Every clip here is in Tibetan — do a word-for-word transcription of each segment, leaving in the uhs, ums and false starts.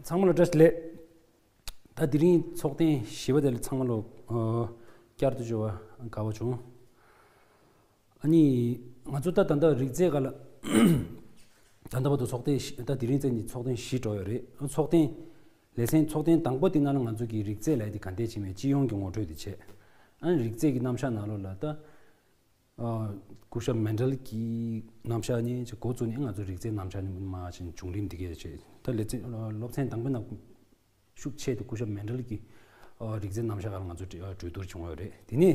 ཚང་མ་ལ་བཀྲ་ཤིས་བདེ་ལེགས། ད་དེ་རིང་ཚོགས་ཐེངས་བཞི་པ་དེ་ལ་ཚང་མ་ལ་ཨ་བསྐྱར་དུ་འབྱོར་བ་དགའ་བ་བྱུང་། ཨ་ནི་ང་ཚོ་ད་ད་ལྟ་རིགས་རྫས་སྒང་ལ་ད་ལྟ་བར་དུ་ཚོགས་ཐེངས་བཞི། ད་དེ་རིང་ཚེས་ནི་ཚོགས་ཐེངས་བཞི་འགྲོ་ཡོད་རེད། ཚོགས་ཐེངས་ལེ་ཚན་ཚོགས་ཐེངས་དང་པོ་དེ་ནང་ལ་ང་ཚོ་གིས་རིགས་རྫས་ལབ་ཡ་དེ་ག་འདྲས་བྱེད་མིན་སྤྱི་ཡོངས་ཀྱི་ངོ་སྤྲོད་དེ་བྱས། ཨ་ནི་རིགས་རྫས་ཀྱི་རྣམ་གཞག་ནང་ལོགས་ལ་ད་ཨ་སྐུ་ཞབས་མན་ཌལ་གྱི་རྣམ་གཞག་ནས་འགོ་བཙུགས་ནས་ང་ཚོ་རིགས་རྫས་རྣམ་གཞག་ནས་མར་ཕྱིན་བྱུང་རིམ་འདི་གས་བྱས། ད་ལེ་ཚན་སློབ་ཚན་དང་པོའི་ནང་ཤུགས་ཆེ་དུ་སྐུ་ཞབས་མན་ཌལ་གྱི་ཨ་རིགས་རྫས་རྣམ་གཞག་སྒང་ལ་ང་ཚོ་གྲོས་བསྡུར་བྱུང་ཡོད་རེད། དེ་ནས་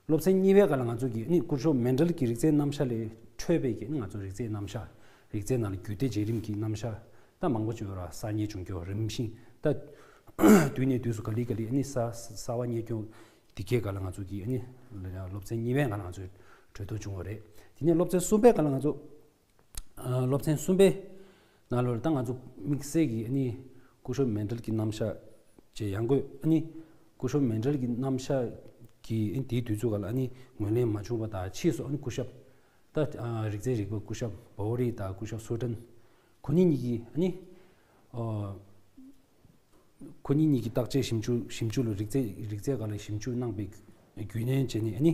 སློབ་ཚན་གཉིས་པའི་སྒང་ལ་ང་ཚོ་གིས་ནི་སྐུ་ཞབས་མན་ཌལ་གྱི་རིགས་རྫས་རྣམ་གཞག་ལས་འཕྲོས་པའི་གི་ནི་ང་ཚོ་རིགས་རྫས་རྣམ་གཞག་རིགས་རྫས་ནང་ལ་རྒྱུད་སྡེ་བྱེད་རིམ་གྱི་རྣམ་གཞག་ད་མང་པོ་ཅིག་ཡོད་ར། གསར་རྙེད་བྱུང་རྒྱུ་རིམ་བཞིན་ད་དུས་ནས་དུས་སུ་ག་ལེ་ག་ལེ་ནི་གསར་གསར་བ་རྙེད་རྒྱུ་དེ་གའི་སྒང་ལ་ང་ཚོ་གིས་ནི་སློབ་ཚན་གཉིས་པའི་སྒང་ལ་ང་ཚོས་གྲོས་བསྡུར་བྱུང་བ་རེད། དེ་ནས་སློབ་ཚན་གསུམ་པའི་སྒང་ལ་ང་ཚོ་ཨ་སློབ་ཚན་གསུམ་པའི་ནང་ལོགས་ལ་ད་ང་ཚོ་དམིགས་བསལ་གྱི་ཨ་ནི་སྐུ་ཞབས་མན་ཌལ་གྱི་རྣམ་གཞག་ཅེས་ཡང་སྒོས་ཨ་ནི་སྐུ་ཞབས་མན་ཌལ་གྱི་རྣམ་གཞག་གི་ཨ་ནི་དེའི་དུས་ཚོད་སྒང་ལ་ཨ་ནི་ངོས་ལེན་མ་བྱུང་བ་དང་ཕྱིས་སུ་ཨ་ནི་སྐུ་ཞབས་ད་ཨ་རིགས་རྫས་རིག་པ་སྐུ་ཞབས་བོ་རི་དང་སྐུ་ཞབས་སོ་ཏན་ཁོ་གཉིས་གཉིས་ཀྱིས་ཨ་ནི་ཨ་ཁོ་གཉིས་གཉིས་ཀྱིས་བརྟག་དཔྱད་ཞིབ་འཇུག་ཞིབ་འཇུག་ལ་རིགས་རྫས་རིགས་རྫས་སྒང་ལ་ཞིབ་འཇུག་གནང་པའི་བརྒྱུད་རྣམ་བྱས་ནས་ཨ་ནི་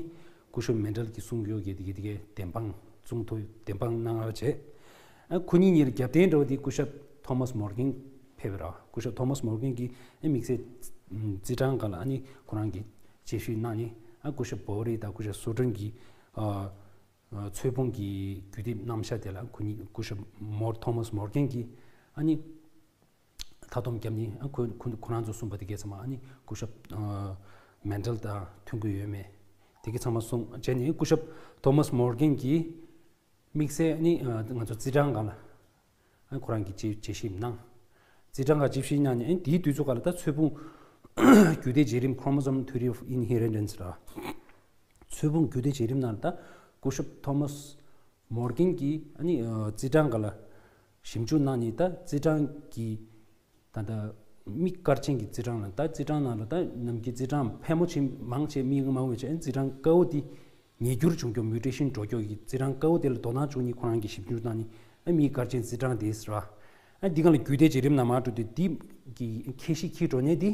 སྐུ་ཞབས་མན་ཌལ་གྱིས་གསུང་རྒྱུ་གི་དེ་གའི་དེ་གའི་བདེན་དཔང་གསུང་ཐུབ་བདེན་དཔང་གནང་བ་བྱས། ཨ་ཁོ་གཉིས་གཉིས་ལ་རྒྱབ་རྟེན་འདྲ་བོ་དེ་སྐུ་ཞབས་ཐོ་མཱས་མོར་གྷན་ཕེབས་པ་རེད། སྐུ་ཞབས་ཐོ་མཱས་མོར་གྷན་གྱིས་ཨ་དམིགས་བསལ་རྩིས་གྲངས་སྒང་ལ་ཨ་ནི་ཁོ་རང་གིས་དཔྱད་ཞིབ་གནང་ནས་ཨ་སྐུ་ཞབས་བོ་རི་དང་སྐུ་ཞབས་སོ་ཏན་གྱིས་ཨ་ཨ་ཚོས་ཕུང་གི་རྒྱུད་སྡེ་རྣམ་གཞག་དེ་ལ་ཁོ་གཉིས་སྐུ་ཞབས་མོར་ཐོ་མཱས་མོར་གྷན་གྱིས་ཨ་ནི་མཐའ་སྡོམ་བརྒྱབ་ནས་ཨ་ཁོ་ཁོ་ཁོ་རང་ཚོ་གསུངས་པ་དེ་གས་ཚང་མ་ཨ་ནི་སྐུ་ཞབས་ཨ་མན་ཌལ་དང་མཐུན་གྱི་ཡོད་མེད་དེ་གས་ཚང་མ་གསུངས་བྱས་ནས་སྐུ་ཞབས་ཐོ་མཱས་མོར་གྷན་གྱིས་དམིགས་བསལ་ཨ་ནི་ཨ་ང་ཚོ་རྩིས་གྲངས་སྒང་ལ་ཨ་ཁོ་རང་གིས་དཔྱད་དཔྱད་ཞིབ་གནང་། རྩིས་གྲངས་སྒང་དཔྱད་ཞིབ་གནང་ནས་ཨ་ནི་དེའི་དུས་ཚོད་སྒང་ལ་ད་ཚོས་ཕུང་རྒྱུད་སྡེ་བྱེད་རིམ་Chromosome Theory of Inheritance ར། ཚོས་ཕུང་རྒྱུད་སྡེ་བྱེད་རིམ་ནང་ལ་ད་སྐུ་ཞབས་ཐོ་མཱས་མོར་གྷན་གྱིས་ཨ་ནི་ཨ་རྩིས་གྲངས་སྒང་ལ་ཞིབ་འཇུག་གནང་ནས་ད་རྩིས་གྲངས་ཀྱི་ད་ལྟ་མིག་དཀར་ཆེན་གྱི་རྩིས་གྲངས་ལ་ད་རྩིས་གྲངས་ནང་ལ་ད་ནམ་རྒྱུན་རྩིས་གྲངས་ཕལ་མོ་ཆེ་མང་ཆེ་མིག་མང་བའི་ཆ་རྩིས་གྲངས་དཀར་པོ་དེ་ཉིས་འགྱུར་བྱུང་རྒྱུ་Mutation འགྲོ་རྒྱུ་གི་རྩིས་གྲངས་དཀར་པོ་དེ་ལ་དོ་སྣང་བྱུང་ནས་ཁོ་རང་གིས་ཞིབ་འཇུག་གནང་ནས་ཨ་མིག་དཀར་ཆེན་རྩིས་གྲངས་དེ་ཟེར་བ། ཨ་འདི་ག་ལ་རྒྱུད་སྡེ་བྱེད་རིམ་ནང་མར་འགྲོ་དུས་འདི་གི་ཁྱད་གཞི་འཁྱེར་འགྲོ་མཁན་དེ་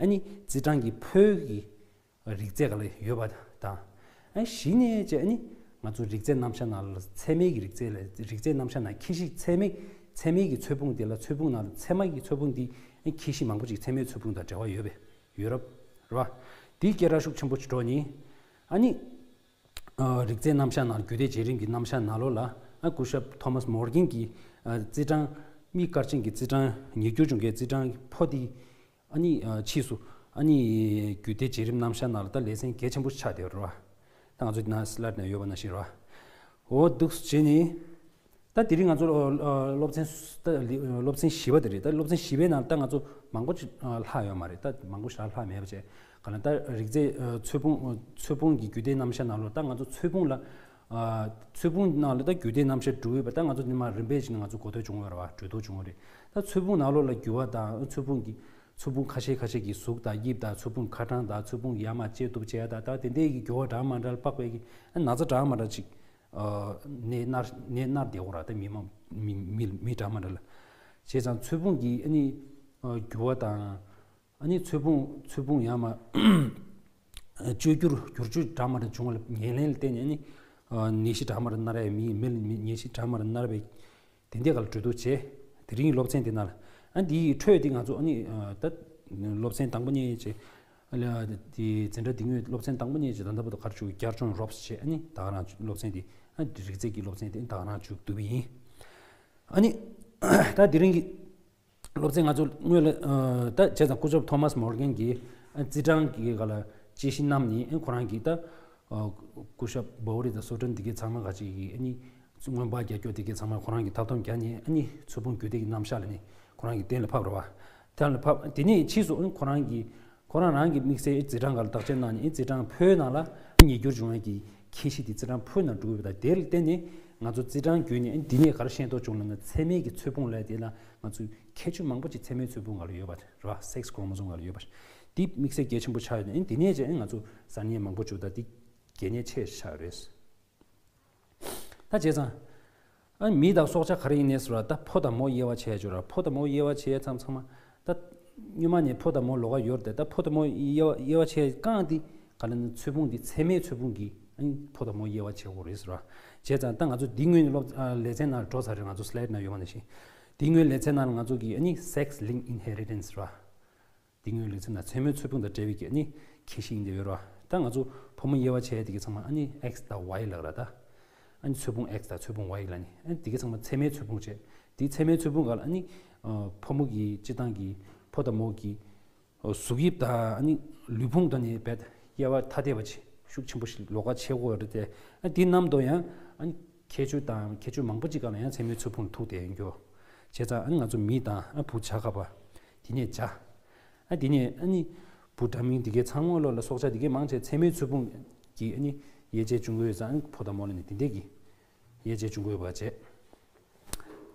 ཨ་ནི་རྩིས་གྲངས་ཀྱི་ཕོའི་གི་རིགས་རྫས་སྒང་ལ་ཡོད་པ་དང་། ཨ་གཞི་ནས་བྱས་ཨ་ནི་ང་ཚོ་རིགས་རྫས་རྣམ་གཞག་ནང་ལ་ཚད་མའི་གི་རིགས་རྫས་ལ་རིགས་རྫས་རྣམ་གཞག་ནང་ཁྱད་གཞི་ཚད་མའི་ཚད་མའི་གི་ཚོས་ཕུང་དེ་ལ་ཚོས་ཕུང་ནང་ལ་ཚད་མ་གི་ཚོས་ཕུང་དེ་ཨ་ཁྱད་གཞི་མང་པོ་ཅིག་ཚད་མའི་ཚོས་ཕུང་དང་འབྲེལ་བ་ཡོད་པས་ཡོད་རབས་རེད་བ། དེའི་སྐད་གྲགས་ཤུགས་ཆེན་པོ་ཅིག་འགྲོ་ནས་ཨ་ནི། ཨ་རིགས་རྫས་རྣམ་གཞག་ནང་རྒྱུད་སྡེ་བྱེད་རིམ་གྱི་རྣམ་གཞག་ནང་ལོགས་ལ་ཨ་སྐུ་ཞབས་ཐོ་མཱས་མོར་གྷན་གྱིས་ཨ་རྩིས་གྲངས་མིག་དཀར་ཆེན་གྱི་རྩིས་གྲངས་ཉིས་འགྱུར་བྱུང་མཁན་རྩིས་གྲངས་ཕོ་དེ་ཨ་ནི་ཨ་ཕྱིས་སུ་ཨ་ནི་རྒྱུད་སྡེ་བྱེད་རིམ་རྣམ་གཞག་ནང་ལ་ད་ལེ་ཚན་གལ་ཆེན་པོ་ཆགས་བསྡད་ཡོད་རེད་བ། ད་ང་ཚོ་ནང་slide ནང་ཡོད་པ་ནང་བཞིན་རེད་བ། འོ་འདུག་སེ་བྱས་ནས། ད་དེ་རིང་ང་ཚོ་ཨ་ཨ་སློབ་ཚན་ད་ལི་ཨ་སློབ་ཚན་བཞི་པ་དེ་རེད། ད་སློབ་ཚན་བཞི་པའི་ནང་ད་ང་ཚོ་མང་པོ་ཅིག་ཨ་ལྷག་ཡོད་མ་རེད། ད་མང་པོ་ཞིག་ལྷག་མེད་པ་བྱས་ག་ལ་ད་རིགས་རྫས་ཨ་ཚོས་ཕུང་ཨ་ཚོས་ཕུང་གི་རྒྱུད་སྡེ་རྣམ་གཞག་ནང་ལོགས་ད་ང་ཚོ་ཚོས་ཕུང་ལ་ཨ་ཚོས་ཕུང་ནང་ལ་ད་རྒྱུད་སྡེ་རྣམ་གཞག་འགྲོ་ཡོད་པ་ད་ང་ཚོ་ནི་མ་རིམ་པས་ཅིག་ནས་ང་ཚོ་གོ་ཐོས་བྱུང་བ་རེད་བ། གྲོས་བསྡུར་བྱུང་བ་རེད། ད་ཚོས་ཕུང་ནང་ལོགས་ལ་འགྱུར་བ་དང་ཚོས་ཕུང་གི་ཚོས་ཕུང་ཁ་ཤས་ཁ་ཤས་ཀྱི་གཟུགས་དང་དབྱིབས་དང་ཚོས་ཕུང་ཁ་གྲངས་དང་ཚོས་ཕུང་ཡར་མར་བཅད་གཏུབ་བྱས་ཡ་དང་ད་དེ་འདྲའི་གི་འགྱུར་བ་འདྲ་མ་འདྲ་ལ་དཔག་པའི་གི་ཨ་ན་ཚ་འདྲ་མ་འདྲ་ཅིག་ནད་མནར་ནད་མནར་བསྡད་ཡོད་རེད་ད། མི་མང་མི་མི་མི་འདྲ་མ་འདྲ་ལ། བྱས་ཙང་ཚོས་ཕུང་གི་ཨ་ནི་འགྱུར་བ་དང་ཨ་ནི་ཚོས་ཕུང་ཚོས་ཕུང་ཡར་མར་བཅོས་བསྒྱུར་བསྒྱུར་བཅོས་འདྲ་མ་འདྲ་བྱུང་བ་ལ་ཉེར་ལེན་ལ་བརྟེན་ནས་ཨ་ནི་ནད་གཞི་འདྲ་མ་འདྲ་མནར་ཡ་མི་མི་ལ་ནད་གཞི་འདྲ་མ་འདྲ་མནར་བའི་དེ་འདྲའི་སྒང་ལ་གྲོས་བསྡུར་བྱས། དེ་རིང་གི་སློབ་ཚན་དེ་ནང་ལ་ཨ་འདིའི་འཕྲོས་དེ་ང་ཚོ་ཨ་ནི་ད་སློབ་ཚན་དང་པོ་ནས་བྱས། ཨ་ལ་དེ་འཛིན་གྲྭ་འདི་དངོས་སློབ་ཚན་དང་པོ་ནས་བྱས་ད་ལྟ་བར་དུ་ག་རེ་བྱུང་བསྐྱར་སྦྱོང་རོབ་ཙམ་བྱས། ཨ་ནི་ད་ག་རང་སློབ་ཚན་དེ་ཨ་རིགས་རྫས་ཀྱི་སློབ་ཚན་དེ་ད་ག་རང་བྱུང་བསྡུས་པ་ཡིན། ཨ་ནི་ད་དེ་རིང་གི་སློབ་ཚན་ང་ཚོ་དངོས་ལ་ད་བྱས་ཙང་སྐུ་ཞབས་ཐོ་མཱས་མོར་གྷན་གྱིས་ཨ་རྩིས་གྲངས་ཀྱི་སྒང་ལ་དཔྱད་གཞི་བསྣམས་ནས་ཨ་ཁོ་རང་གིས་ད་སྐུ་ཞབས་བོ་རི་དང་སོ་ཏན་འདི་གའི་ཚང་མ་ག་ཅིག་གིས་ཨ་ནི་སྔོན་དཔག་རྒྱག་རྒྱུ་འདི་གའི་ཚང་མ་ཁོ་རང་གིས་མཐའ་སྡོམ་བརྒྱབ་ནས་ཨ་ནི་ཚོས་ཕུང་རྒྱུད་སྡེ་གི་རྣམ་གཞག་ལ་ནི་ཁོ་རང་གིས་གཏན་ལ་ཕབ་རེད་བ། གཏན་ལ་ཕབ། དེ་ནས་ཕྱིས་སུ་ཨ་ནི་ཁོ་རང་གིས་ཁོ་རང་རང་གི་དམིགས་བསལ་རྩིས་གྲངས་སྒང་ལ་བརྟག་དཔྱད་གནང་ནས་རྩིས་གྲངས་ཕོའི་ནང་ལ་ཉིས་འགྱུར་བྱུང་བའི་གི་ཁྱད་གཞི་དེ་རྩིས་གྲངས་ཕོའི་ནང་འགྲོ་གི་ཡོད་པ་དང་དེ་ལ་བརྟེན་ནས་ང་ཚོ་རྩིས་གྲངས་བརྒྱུད་ནས་ཨ་ནི་འདི་ནས་ག་རེ་ཤེས་རྟོགས་བྱུང་ལབ་ན་ཚད་མའི་གི་ཚོས་ཕུང་ལབ་དེ་ལ་ང་ཚོས་ཁྱད་ཆོས་མང་པོ་ཅིག་ཚད་མའི་ཚོས་ཕུང་སྒང་ལ་ཡོད་པ་རེད་བ། སེག་སི་ཀོ་རོ་མོ་སོམ་སྒང་ལ་ཡོད་པ་རེད། འདི་དམིགས་བསལ་གལ་ཆེན་པོ་ཆགས་ཡོད་ནས་ཨ་ནི་འདི་ནས་ཀྱང་ང་ཚོ་གསར་རྙེད་མང་པོ་བྱུང་ད་འདི་གལ་གནད་ཆེ་ཆགས་ཡོད་རེད། ད་བྱས་ཙང་ ཨ་མི་དང་སྲོག་ཆགས་ག་རེ་ཡིན་ནས་ཟེར་བ། ད་ཕོ་དང་མོ་དབྱེ་བ་ཕྱེ་ཡ་ཅིག་ཡོད་ར། ཕོ་དང་མོ་དབྱེ་བ་ཕྱེ་ཡ་ཚང་ཚང་མ་ད་སྔོན་མ་ནས་ཕོ་དང་མོ་ལོགས་ཀ་ཡོད་རེད་དེ། ད་ཕོ་དང་མོ་དབྱེ་བ་དབྱེ་བ་ཕྱེ་ཡ་རྐང་དེ་ག་ལ་ནི་ཚོས་ཕུང་དེ་ཚད་མའི་ཚོས་ཕུང་གིས་ཨ་ནི་ཕོ་དང་མོ་དབྱེ་བ་ཕྱེ་དགོས་རེད་ཟེར་བ། བྱས་ཙང་ད་ང་ཚོ་འདི་སྔོན་ནས་སློབ་ཨ་ལེ་ཚན་ནང་འགྲོ་ཚར་རེད། ང་ཚོ་slide་ནང་ཡོད་མ་ནས་ཤིང་། འདི་སྔོན་ལེ་ཚན་ནང་ང་ཚོ་གིས་ཨ་ནི་sex linked inheritance་ཟེར་བ། འདི་སྔོན་ལེ་ཚན་ནང་ཚད་མའི་ཚོས་ཕུང་དང་འབྲེལ་བའི་གི་ཨ་ནི་ཁྱད་གཞི་ཡིན་དེ་ཡོད་ར། ད་ང་ཚོ་ཕོ་མོ་དབྱེ་བ་ཕྱེ་ཡ་དེ་གི་ཚང་མ་ཨ་ནི་X་དང་Y་ལབ་ར། ད་ཨ་ནི་ཚོས་ཕུང་X་དང་ཚོས་ཕུང་Y་ལབ་ནི་ཨ་ནི་དེ་གི་ཚང་མ་ཚད་མའི་ཚོས་ཕུང་བྱས། དེ་ཚད་མའི་ཚོས་ཕུང་ག་ལ་ཨ་ནི་ཕོ་མོ་གི་སྤྱི་བཏང་གི་ཕོ་དང་མོ་གི་གཟུགས་དབྱིབས་དང་ཨ་ནི་ལུས་ཕུང་དང་ནི་རྦད་དབྱེ་བ་ཐ་དད་པ་ཅིག་ཤུགས་ཆེན་པོ་ཞིག་ལོགས་ཀ་ཕྱེ་དགོས་རེད་དེ། ཨ་དེ་རྣམས་དོ་ཡང་ཨ་ནི་ཁྱད་ཆོས་དང་ཁྱད་ཆོས་མང་པོ་ཅིག་ག་ལ་ཡང་ཚད་མའི་ཚོས་ཕུང་ཐུག་བསྡད་ཡོད་རྒྱུ། བྱས་ཙང་ཨ་ནི་ང་ཚོ་མི་དང་ཨ་བུ་བྱ་ག་པ་དེ་ནས་བྱ། ཨ་དེ་ནས་ཨ་ནི་བུ་འདྲ་མིན་དེ་གའི་ཚང་མ་ལོ་ལ་སྲོག་ཆགས་དེ་གའི་མང་ཆེ་ཚད་མའི་ཚོས་ཕུང་གི་ཨ་ནི་དབྱེ་དཔྱད་བྱུང་གི་ཡོད་ཙང་ཨ་ནི་ཕོ་དང་མོ་ལ་ནི་དེ་འདྲས་ཀྱི་དབྱེ་དཔྱད་བྱུང་གི་ཡོད་པ་བྱས།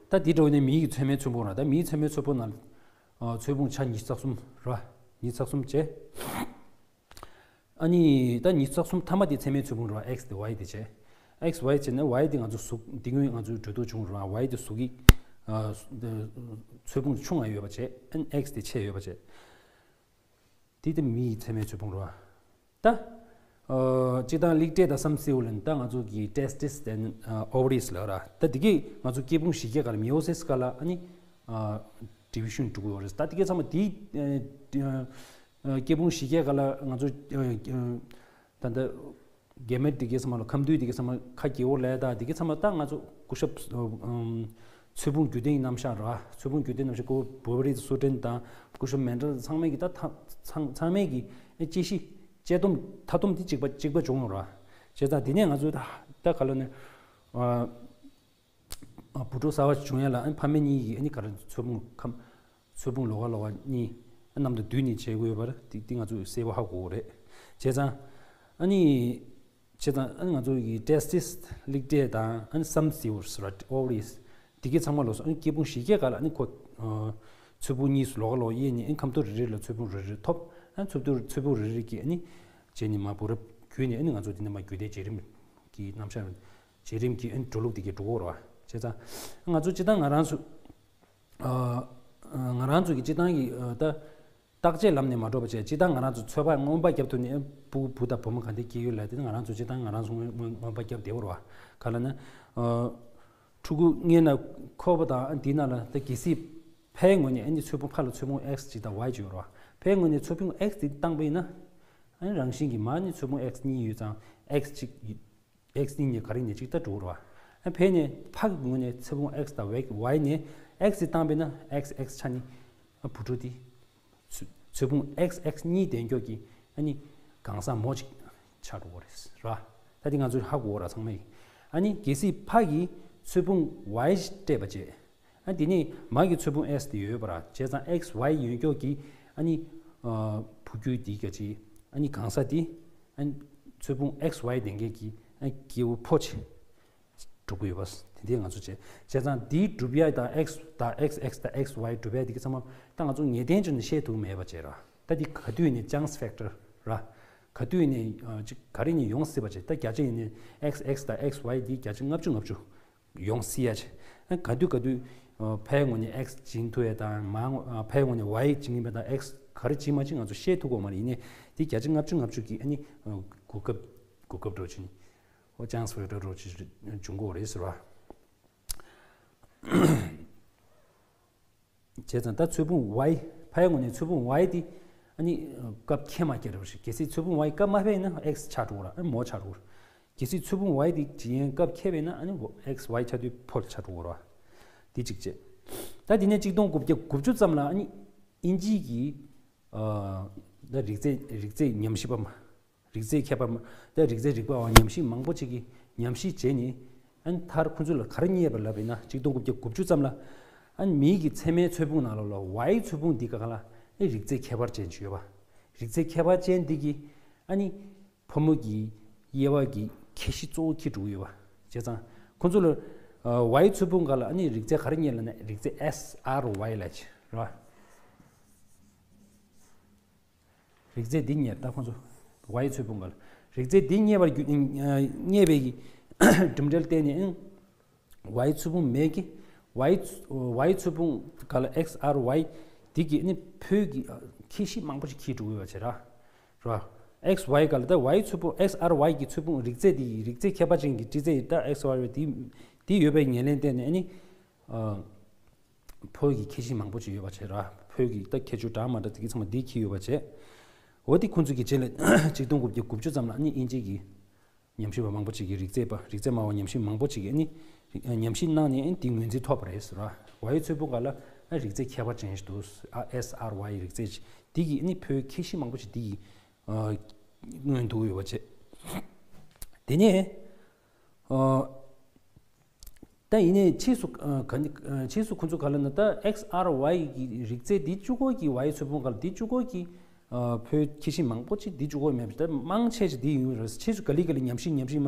ད་དེ་འདྲ་བོ་ནས་མིའི་གི་ཚད་མའི་ཚོས་ཕུང་ར། ད་མིའི་ཚད་མའི་ཚོས་ཕུང་ནང་ཨ་ཚོས་ཕུང་ཆ་ཉི་ཤུ་རྩ་གསུམ་ར། ཉི་ཤུ་རྩ་གསུམ་བྱས། ཨ་ནི་ད་ཉི་ཤུ་རྩ་གསུམ་མཐའ་མ་དེ་ཚད་མའི་ཚོས་ཕུང་རེད་བ། X་དེ་Y་དེ་བྱས། X Y་བྱས་ནས་Y་དེ་ང་ཚོ་གཟུགས་འདི་སྔོན་ང་ཚོའི་འགྲོ་འདུག་བྱུང་རེད་བ། Y་དེ་གཟུགས་ཀྱི་ཨ་ཚོས་ཕུང་ཆུང་ང་ཡོད་པ་བྱས། ཨ་ནི་X་དེ་ཆེ་ཡོད་པ་བྱས། དེ་དེ་མི་ཡི་ཚད་མའི་ཚོས་ཕུང་རེད་བ། ད་ཨ་སྤྱིར་བཏང་ལིག་ཏྲེ་དང་སམ་སེའུ་ལ་ནི་ད་ང་ཚོ་གི་testis and ovaries་ལ་ར། ད་དེ་གི་ང་ཚོ་སྐྱེ་ཕུང་བཞི་ཀའི་སྒང་ལ་meiosis་སྒང་ལ་ཨ་ནི་ཨ་division་འགྲོ་གི་ཡོད་རེད། ད་དེ་གི་ཚང་མ་དེ་ཨ་སྐྱེ་ཕུང་བཞི་ཀའི་སྒང་ལ་ང་ཚོ་ཨ་ཨ་ད་ལྟ་གེ་མེཊ་དེ་གའི་ཚང་མ་ལ་ཁམས་འདུས་དེ་གའི་ཚང་མ་ཁ་གྱེས་པོ་ལས་ད་དེ་གའི་ཚང་མ་ད་ང་ཚོ་སྐུ་ཞབས་ཨམ་ཚོས་ཕུང་རྒྱུད་ལྡན་གྱི་རྣམ་གཞག་ར། ཚོས་ཕུང་རྒྱུད་ལྡན་རྣམ་གཞག་སྐུ་བོ་བེ་རི་སུ་ཏྲེན་དང་སྐུ་ཞབས་མན་ཌལ་ཚང་མས་ཀྱི་ད་ད་ཚང་ཚང་མས་ཀྱི་དཔྱད་གཞི་དཔྱད་སྡོམ་མཐའ་སྡོམ་དེ་གཅིག་པ་གཅིག་པ་བྱུང་ཡོད་ར། བྱས་ཙང་དེ་ནས་ང་ཚོས་ད་ད་ག་ལ་ནས་ཨ། ཨ་བུ་ཕྲུག་གསར་པ་བྱུང་ཡ་ལ་ཨ་ནི་ཕ་མ་གཉིས་ཀྱིས་ཨ་ནི་ག་རེ་ཚོས་ཕུང་ཁམས་ཚོས་ཕུང་ལོགས་ཀ་ལོགས་ཀ་གཉིས་ཨ་མཉམ་དུ་བསྡུས་ནས་བྱེད་དགོས་ཡོད་པ་རེད། དེ་དེ་ང་ཚོས་གསལ་པོ་ཧ་གོ་གི་རེད། བྱས་ཙང་ཨ་ནི་བྱས་ཙང་ཨ་ནི་ང་ཚོ་ཡི་testis་ལིག་ཏྲེ་དང་ཨ་ནི་སམ་སེའུ་ར་ovaries་དེ་གའི་ཚང་མ་ལོགས་སུ་ཨ་ནི་སྐྱེ་ཕུང་བཞི་ཀའི་སྒང་ལ་ཨ་ནི་ཁོ་ཨ་ཚོས་ཕུང་གཉིས་སུ་ལོགས་ཀ་ལོགས་དབྱེ་ནས་ཨ་ནི་ཁམས་ཐོག་རེ་རེ་ལ་ཚོས་ཕུང་རེ་རེ་ཐོབ། ཨ་ནི་ཚོས་ཕུང་ཚོས་ཕུང་རེ་རེ་གིས་ཨ་ནི་བྱས་ནས་མར་བུ་རབས་བརྒྱུད་ནས་ཨ་ནི་ང་ཚོ་དེ་ནས་མར་རྒྱུད་སྡེ་བྱེད་རིམ་གྱི་རྣམ་གཞག་བྱེད་རིམ་གྱི་འགྲོ་གི་ཡོད་རེད་བ། བྱས་ཙང་ང་ཚོ་སྤྱིར་བཏང་ང་རང་ཚོ་ཨ་ང་རང་ཚོ་གི་སྤྱིར་བཏང་གི་ཨ་ད་བརྟག་དཔྱད་ལམ་ནས་མ་འགྲོ་བ་བྱས། སྤྱིར་བཏང་ང་རང་ཚོ་ཚོད་དཔག་སྔོན་དཔག་བརྒྱབ་ཐུབ་ནས་བུ་བུ་དང་བུ་མོ་ག་འདྲ་སྐྱེ་ཡོད་ལབ་དེ་ང་རང་ཚོ་སྤྱིར་བཏང་ང་རང་ཚོ་སྔོན་སྔོན་སྔོན་དཔག་བརྒྱབ་བསྡད་ཡོད་རེད་བ། ག་ལབ་ན་ཨ་ཕྲུ་གུ་སྔོན་ན་འཁོར་བ་དང་ཨ་འདི་ནང་ལ་ད་གལ་སྲིད་ཕའི་ངོས་ནས་ཨ་ནི་ཚོས་ཕུང་ཕ་ལ་ཚོས་ཕུང་X་གཅིག་དང་Y་གཅིག་ཡོད་རེད་བ། ཕའི་ངོས་ནས་ཚོས་ཕུང་X་དེ་བཏང་པ་ཡིན་ན་ཨ་ནི་རང་བཞིན་གྱིས་མར་ནི་ཚོས་ཕུང་X་གཉིས་ཡོད་ཙང་X་གཅིག X་གཉིས་ནས་ག་རེ་ནས་གཅིག་ལྟར་འགྲོ་གི་རེད་བ། ཨ་ཕའི་ནས་ཕ་གི་ངོས་ནས་ཚོས་ཕུང་X་དང་Y་ནས་X་དེ་བཏང་པས་ན་X་X་ཆ་ནི་ཨ་བུ་ཕྲུག་དེ་ཚོས་ཚོས་ཕུང་X་X་གཉིས་ལྡན་ཀྱོག་གི་ཨ་ནི་གང་ཟག་མོ་གཅིག་ཆགས་འགྲོ་གི་རེད་ར། ད་དེ་ང་ཚོས་ཧ་གོ་ར་ཚང་མས། ཨ་ནི་གལ་སྲིད་ཕ་གིས་ཚོས་ཕུང་Y་སྤྲད་པ་བྱས། ཨ་དེ་ནས་མ་གི་ཚོས་ཕུང་X་དེ་ཡོད་པ་ར། བྱས་ཙང་X Y་ཡོད་ཀྱོག་གི་ཨ་ནི་ཨ་བུ་རྒྱུད་འདི་ག་ཅི་ཨ་ནི་གང་ཟག་འདི་ཨ་ནི་ཚོས་ཕུང་X Y་ལྡན་མཁན་གྱི་ཨ་ནི་སྐྱེ་བོ་ཕོ་ཆེ་འགྲོ་གི་ཡོད་པ་དེ་འདྲའི་ང་ཚོ་བྱས། བྱས་ཙང་འདི་སྒྲུབ་ཡ་དང་X་དང་X X་དང་X Y་སྒྲུབ་ཡ་འདི་གི་ཚང་མ་ད་ང་ཚོ་ངེས་གཏན་ཅན་ནས་ཤེས་ཐུབ་མེད་པ་བྱས་ར། ད་འདི་ག་དུས་ནས་chance factor་ར། ག་དུས་ནས་ཨ་ཅིག་ག་རེ་ནས་ཡོང་སྲིད་པ་བྱས། ད་བརྒྱ་ཆ་ཡིན་ནས་X X་དང་X Y་འདི་བརྒྱ་ཆ་ལྔ་བཅུ་ལྔ་བཅུ་ཡོང་སྲིད་ཡ་ཆེ། ཨ་ག་དུས་ག་དུས་ཨ་ཕའི་ངོས་ནས་X་སྦྱིན་ཐུབ་ཡ་དང་མ་ངོ་ཨ་ཕའི་ངོས་ནས་Y་སྦྱིན་པ་དང་X་ག་རེ་སྦྱིན་མ་སྦྱིན་ང་ཚོ་ཤེས་ཐུབ་ཀྱི་མ་རེད། ཡིན་ནའི་དེ་བརྒྱ་ཆ་ལྔ་བཅུ་ལྔ་བཅུ་གི་ཨ་ནི་ཨ་གོ་སྐབས་གོ་སྐབས་འདྲ་བོ་ཅིག་ཨོ་chance factor་འདྲ་བོ་ཅིག་འབྱུང་གི་རེད་ཟེར་བ། བྱས་ཙང་ད་ཚོས་ཕུང་Y་ཕའི་ངོས་ནས་ཚོས་ཕུང་Y་དེ་ཨ་ནི་སྐབས་འཁེལ་མ་འཁེལ་རེད་པ་ཞིག་གལ་སྲིད་ཚོས་ཕུང་Y་སྐབས་མ་འཁེལ་ན་X་ཆགས་འགྲོ་གི་རེད། ཨ་ནི་མོ་ཆགས་འགྲོ་གི་རེད། གལ་སྲིད་ཚོས་ཕུང་Y་དེ་ཇི་ཡན་སྐབས་འཁེལ་བས་ན་ཨ་ནི་X Y་ཆགས་དུས་ཕོ་ཆགས་འགྲོ་གི་རེད་བ། དེ་གཅིག་བྱས། ད་དེ་ནས་གཅིག་སྟོང་དགུ་བརྒྱ་དགུ་བཅུ་ཙམ་ལ་ཨ་ནི་དབྱིན་ཇིའི་གི་ཨ་ད་རིགས་རྫས་རིགས་རྫས་ཉམས་ཞིབ་པ་མ་རིགས་རྫས་མཁས་པ་མ་ད་རིགས་རྫས་རིག་པ་བ་ཉམས་ཞིབ་མང་པོ་ཅིག་གིས་ཉམས་ཞིབ་བྱས་ནས་ཨ་ནི་མཐར་ཁོ་ཚོ་ལ་ག་རེ་རྙེད་པ་ལབ་པ་ཡིན་ན་གཅིག་སྟོང་དགུ་བརྒྱ་དགུ་བཅུ་ཙམ་ལ་ཨ་ནི་མིའི་གི་ཚད་མའི་ཚོས་ཕུང་ནང་ལོགས་ལ་Y་ཚོས་ཕུང་འདི་ག་ག་ལ་ཨ་ནི་རིགས་རྫས་ཁྱད་པར་ཅན་ཅིག་ཡོད་པ། རིགས་རྫས་ཁྱད་པར་ཅན་འདི་གིས་ཨ་ནི་ཕོ་མོ་གི་དབྱེ་བ་གི་ཁྱད་གཞི་གཙོ་བོ་འཁྱེར་འགྲོ་གི་ཡོད་པ། བྱས་ཙང་ཁོ་ཚོ་ལ་ཨ་Y་ཚོས་ཕུང་སྒང་ལ་ཨ་ནི་རིགས་རྫས་ག་རེ་རྙེད་ལབ་ན་རིགས་རྫས་S R Y་ལབ་ཅིག་རེད་བ། རིགས་རྫས་འདི་རྙེད་ད་ཁོ་ཚོ་Y་ཚོས་ཕུང་སྒང་ལ་རིགས་རྫས་འདི་རྙེད་པར་རྒྱུ་ཨ་རྙེད་པའི་གི་གྲུབ་འབྲས་བརྟེན་ནས་ཨ་ Y་ཚོས་ཕུང་མེད་ཀྱི་Y Y་ཚོས་ཕུང་ག་ལ་X R Y་དེ་གི་ནི་ཕོ་གི་ཁྱད་གཞི་མང་པོ་ཞིག་འཁྱེར་འགྲོ་གི་ཡོད་པ་བྱས་ར། ར། X Y་ག་ལ་ད་Y་ཚོས་ཕུང་X R Y་གི་ཚོས་ཕུང་རིགས་རྫས་དེ་ཡི་རིགས་རྫས་ཁྱད་པར་ཅན་གྱི་ཏྲི་རྫས་ཡི་ད་X R Y་དེ་དེ་ཡོད་པའི་ངོས་ལེན་བསྟན་ནས་ནི། ཕོ་གི་ཁྱད་གཞི་མང་པོ་ཅིག་ཡོད་པ་བྱས་ར། ཕོ་གི་ད་ཁྱད་ཆོས་འདྲ་མ་འདྲ་དེ་གི་ཚང་མ་འདི་འཁྱེར་ཡོད་པ་བྱས། འོ་དེ་ཁོང་ཚོ་གི་རྗེས་ལ་ཆིག་སྟོང་དགུ་བརྒྱ་དགུ་བཅུ་ཙམ་ལ་ནི་དབྱིན་ཇི་གི་ཉམས་ཞིབ་པ་མང་པོ་ཅིག་གིས་རིགས་རྫས་པ་རིགས་རྫས་སྨྲ་བ་ཉམས་ཞིབ་མང་པོ་ཅིག་གིས་ནི་ཉམས་ཞིབ་གནང་ནས་འདི་ངོས་འཛིན་ཐོབ་པ་རེད་ཟེར་བ། Y་ཚོས་ཕུང་ག་ལ་རིགས་རྫས་ཁྱད་པར་ཅན་ཞིག་འདུག X R Y་རིགས་རྫས་ཅིག་འདི་གིས་ནི་ཕོའི་ཁྱད་གཞི་མང་པོ་ཅིག་འདི་གིས་མངོན་ཐུབ་ཡོད་པ་བྱས། དེ་ནས། ད་ཡིན་ནའི་ཕྱིས་སུ་ག་ནི་ཕྱིས་སུ་ཁོ་ཚོ་ག་ལ་ན་ད་X R Y་གི་རིགས་རྫས་འདི་བཅུ་སྐོར་གྱི་Y་ཚོས་ཕུང་ག་ལ་འདི་བཅུ་སྐོར་གྱི་ཕོའི་ཁྱད་གཞི་མང་པོ་ཅིག་འདི་བཅུ་སྐོར་མེད་པ་ད་མང་ཆེ་ཞིག་འདི་ཡིན་རེད། ཕྱིས་སུ་ག་ལེ་ག་ལེ་ཉམས་ཞིབ་ཉམས་ཞིབ་མ་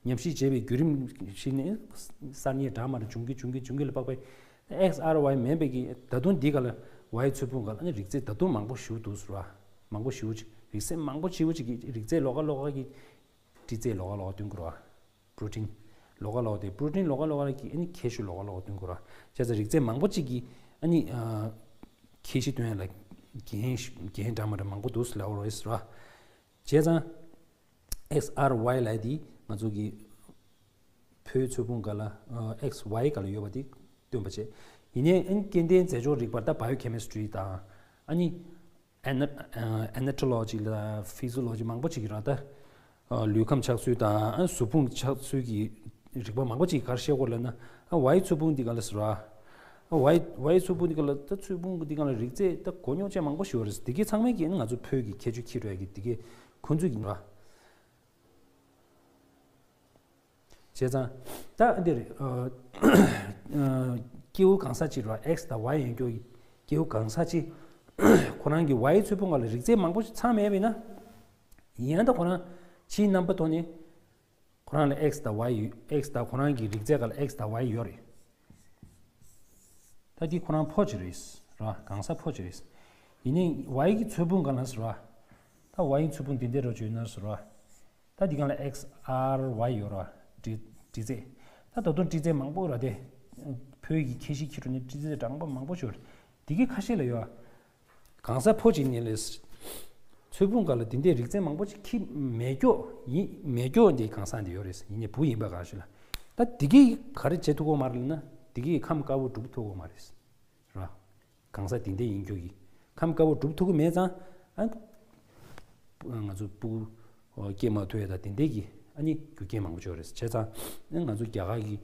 ཉམས་ཞིབ་བྱས་པའི་བརྒྱུད་རིམ་ཞིག་ནས་གསར་རྙེད་འདྲ་མ་འདྲ་བྱུང་གི་བྱུང་གི་བྱུང་གི་ལ་དཔག་པའི་X R Y་མེད་པའི་གི་ད་དུང་འདི་ག་ལ་Y་ཚོས་ཕུང་ག་ལ་ནི་རིགས་རྫས་ད་དུང་མང་པོ་ཞིག་འདུག་ཟེར་བ། མང་པོ་ཞིག་ཅིག་རིགས་རྫས་མང་པོ་ཞིག་ཅིག་གི་རིགས་རྫས་ལོགས་ཀ་ལོགས་ཀ་གི་ཏྲི་རྫས་ལོགས་ཀ་ལོགས་ཀ་སྟོན་གི་རེད་བ། པྲོ་ཊིན་ལོགས་ཀ་ལོགས་ཀ་དེ་པྲོ་ཊིན་ལོགས་ཀ་ལོགས་ཀ་གི་ཨ་ནི་ཁྱད་གཞི་ལོགས་ཀ་ལོགས་ཀ་སྟོན་གི་རེད་བ། བྱས་ཙང་རིགས་རྫས་མང་པོ་ཅིག་གི་ཨ་ནི་ཁྱད་གཞི་སྟོན་ཡ་ལ་འགན་འགན་འདྲ་མ་འདྲ་མང་པོ་འདུག་ལབ་རེད་བ། བྱས་ཙང་X R Y་ལབ་དེ་ང་ཚོ་གི་ཕོའི་ཚོས་ཕུང་ག་ལ་X Y་ག་ལ་ཡོད་པ་དེ་སྟོན་པ་བྱས། ཡིན་ནའི་ཨ་ནི་སྐྱེ་ལྡན་རྫས་སྦྱོར་རིག་པ་ད་བྷ་ཡོ་ཁེ་མི་སི་ཊི་རི་དང་ཨ་ནི། Ana- ཨ་ནེ་ཊོ་ལོ་ཇི་ལ་ཕི་ཛི་ཨོ་ལོ་ཇི་མང་པོ་ཅིག་ར་ད། ལུས་ཁམས་ཆགས་ཚུལ་དང་གཟུགས་ཕུང་ཆགས་ཚུལ་གྱི་རིག་པ་མང་པོ་ཅིག་ག་རེ་བཤད་ཀྱི་ཡོད་ལབ་ན། ཝའི་ཚོས་ཕུང་འདི་ག་ལ་ཟེར་བ། ཝའི་ཝའི་ཚོས་ཕུང་འདི་ག་ལ་ད་ཚོས་ཕུང་འདི་ག་ལ་རིགས་རྫས་ད་གོ་མྱོང་ཅན་མང་པོ་ཞིག་ཡོད་རེད། འདི་གའི་ཚང་མའི་གི་ང་ཚོ་བོད་ཀྱི་ཁྱད་ཆོས་འཁྱེར་ཡོད་ཀྱི་འདི་གའི་ཁོ་ཚོ་ཡིན་ར། བྱས་ཙང་། ད་འདིར་སྐྱེ་བོ་གང་ཟག་ཅིག་རེད་བ། X་དང་Y་ཡོད་རྒྱུ་སྐྱེ་བོ་གང་ཟག་ཅིག་ཁོ་རང་གི་ཝའི་ཚོས་ཕུང་ག་ལ་རིགས་རྫས་མང་པོ་ཞིག་ཚང་མེད་པས་ན། ཡིན་ཡང་ད་ཁོ་རང་ཕྱིའི་རྣམ་པ་ཐོག་ནས་ཁོ་རང་ལ་X་དང་Y་ཡོད། X་དང་ཁོ་རང་གི་རིགས་རྫས་ག་ལ་X་དང་Y་ཡོད་རེད། ད་འདི་ཁོ་རང་ཕོ་ཅིག་རེད་ར། གང་ཟག་ཕོ་ཅིག་རེད། ཡིན་ནའི་ཝའི་གི་ཚོས་ཕུང་ག་ལ་ཟེར་བ། ད་ཝའི་གི་ཚོས་ཕུང་འདི་འདྲ་རོ་བྱོས་ན་ཟེར་བ། ད་འདི་གང་ལ་X R Y་ཡོད་ར། ཏྲི་ཏྲི་རྫས། ད་ད་དུང་ཏྲི་རྫས་མང་པོ་ར་དེ། བོད་ཀྱི་ཁྱད་གཞི་འཁྱེར་འགྲོ་ནས་ཏྲི་རྫས་གྲངས་པ་མང་པོ་ཞིག་ཡོད་རེད། འདི་གའི་ཁ་ཤས་ལ་ཡོད། གང་ཟག་ཕོ་གཅིག་ནས་ལས། ཚོས་ཕུང་ག་ལ་འདི་འདྲའི་རིགས་རྫས་མང་པོ་ཅིག་འཁྱེར་མེད་རྒྱུ་ཡིན། མེད་རྒྱུ་འདི་གང་ཟག་འདི་ཡོད་རེད། ཡིན་ནའི་བུ་ཡིན་པ་ག་ཞིག་ལ། ད་འདི་གའི་ག་རེ་བྱེད་ཐུབ་ཀྱི་མ་རེད་ལབ་ན། འདི་གའི་ཁམས་དཀར་པོ་སྒྲུབ་ཐུབ་ཀྱི་མ་རེད། ར། གང་ཟག་དེ་འདྲ་ཡིན་རྒྱུ་གི་ཁམས་དཀར་པོ་སྒྲུབ་ཐུབ་ཀྱི་མེད་ཙང་། ཨ། ང་ཚོ་སྤུ་གུ་སྐྱེ་མ་ཐུབ་ཡ་དང་དེ་འདྲ་གི་ཨ་ནི་རྒྱུ་རྐྱེན་མང་པོ་ཅིག་ཡོད་རེད། བྱས་ཙང་ཨ་ང་ཚོ་རྒྱ་གར་གི་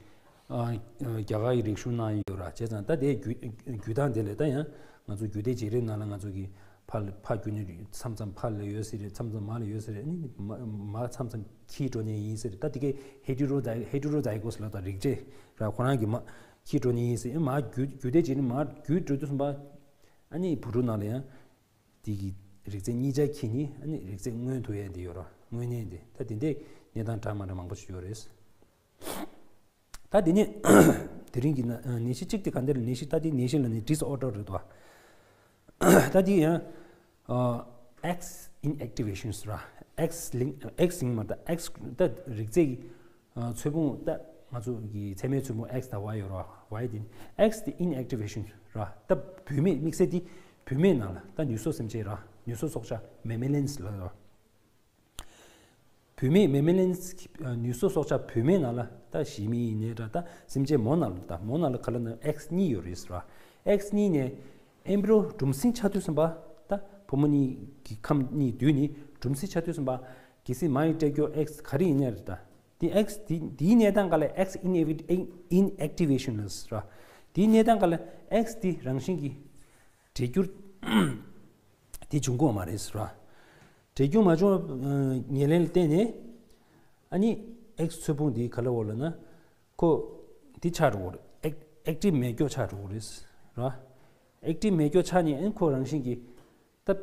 ཨ་རྒྱ་གར་གི་རིག་གཞུང་ནང་ཡོད་ར། བྱས་ཙང་ད་དེ་རྒྱུད་རྒྱུད་སྟངས་དེ་ལས་ད་ཡང་ང་ཚོ་རྒྱུད་སྡེ་བརྗེ་རེས་ནང་ལ་ང་ཚོ་གི་ཕ་ཕ་རྒྱུད་ནས་མཚམས་མཚམས་ཕ་ལ་ཡོད་ས་རེད། མཚམས་མཚམས་མ་ལ་ཡོད་ས་རེད། ཨ་ནི་མ་མ་མཚམས་མཚམས་འཁྱེར་འགྲོ་ནས་ཡིན་ས་རེད། ད་དེ་གའི་ཧེ་ཊི་རོ་ཛའི་ཧེ་ཊི་རོ་ཛའི་གོ་སི་ལབ་ད་རིགས་རྫས་ར་ཁོ་རང་གི་མ། འཁྱེར་འགྲོ་ནི་ཡིན་ཟེར། མར་རྒྱུད་རྒྱུད་སྡེ་བྱས་ནས་མར་རྒྱུད་འགྲོ་དུས་ཙམ་པ། ཨ་ནི་བུ་ཕྲུག་ནང་ལ་ཡང་། དེ་གི་རིགས་རྫས་གཉིས་ཆ་འཁྱེར་ནས་ཨ་ནི་རིགས་རྫས་མངོན་ཐུབ་ཡས་དེ་ཡོད་ར། མངོན་གནས་དེ་ད་དེ་འདྲའི་གནས་སྟངས་འདྲ་མ་འདྲ་མང་པོ་ཞིག་ཡོད་རེད། ད་དེ་ནས་དེ་རིང་གི་ན་ནད་གཞི་གཅིག་དེ་ག་འདྲ་ལ་ནད་གཞི་ད་དེ་ནད་གཞི་ལ་ནི་ཌིས་ཨོར་ཌར་རེད་དོ། ད་དེ་ཡང་། ཨ། X inactivation་ཟེར་བ། X link X ཡིན་མ་ད་X ད་རིགས་རྫས་ཀྱི་ཨ་ཚོས་ཕུང་ད་ང་ཚོ་གི་ཚད་མའི་ཚོས་ཕུང་X་དང་Y་ཡོད་ར། Y་དེ་X་དེ་inactivation་ར། ད་བུད་མེད་དམིགས་བསལ་དེ་བུད་མེད་ནང་ལ་ད་ནུས་སོགས་སེམས་ཅན་ར། ནུས་སོགས་སྲོག་ཆགས་mammalians་ལ་ར། བུད་མེད་mammalians་ནུས་སོགས་སྲོག་ཆགས་བུད་མེད་ནང་ལ་ད་གཞི་མི་ཡིན་ནའི་འདྲ། ད་སེམས་ཅན་མོ་ནང་ལ་ད་མོ་ནང་ལ་ག་ལ་ན་X་གཉིས་ཡོད་རེད་ཟེར་བ། X་གཉིས་ནས་ཨེམ་བྷི་རོ་གྲུམ་སྲིན་ཆགས་དུས་ཙམ་པ། ད་བུ་མོ་གཉིས་ཀྱི་ཁམས་གཉིས་བསྡུས་ནས་གྲུམ་སྲིན་ཆགས་དུས་ཙམ་པ། གལ་སྲིད་མ་ཡི་སྤྲད་རྒྱུ་X་ག་རེ་ཡིན་ནའི་རེད། ད་དེ་X་དེ་དེའི་གནས་སྟངས་ག་ལ་X inactivation་ཟེར་བ། དེའི་གནས་སྟངས་ག་ལ་X་དེ་རང་བཞིན་གྱིས་བྲལ་འགྱུར་དེ་བྱུང་གི་ཡོད་མ་རེད་ཟེར་བ། བྲལ་འགྱུར་མ་བྱུང་བའི་ཉེར་ལེན་ལ་བརྟེན་ནས། ཨ་ནི་X་ཚོས་ཕུང་འདི་ག་ལ་འོ་ལ་ན། ཁོ་འདི་ཆགས་འགྲོ་གི་རེད། ཨེག་ཨེག་ཊིབ་མེད་རྒྱུ་ཆགས་འགྲོ་གི་རེད་ར། ཨེག་ཊིབ་མེད་རྒྱུ་ཆགས་ནས་ཨ་ནི་ཁོ་རང་བཞིན་གྱིས་ད།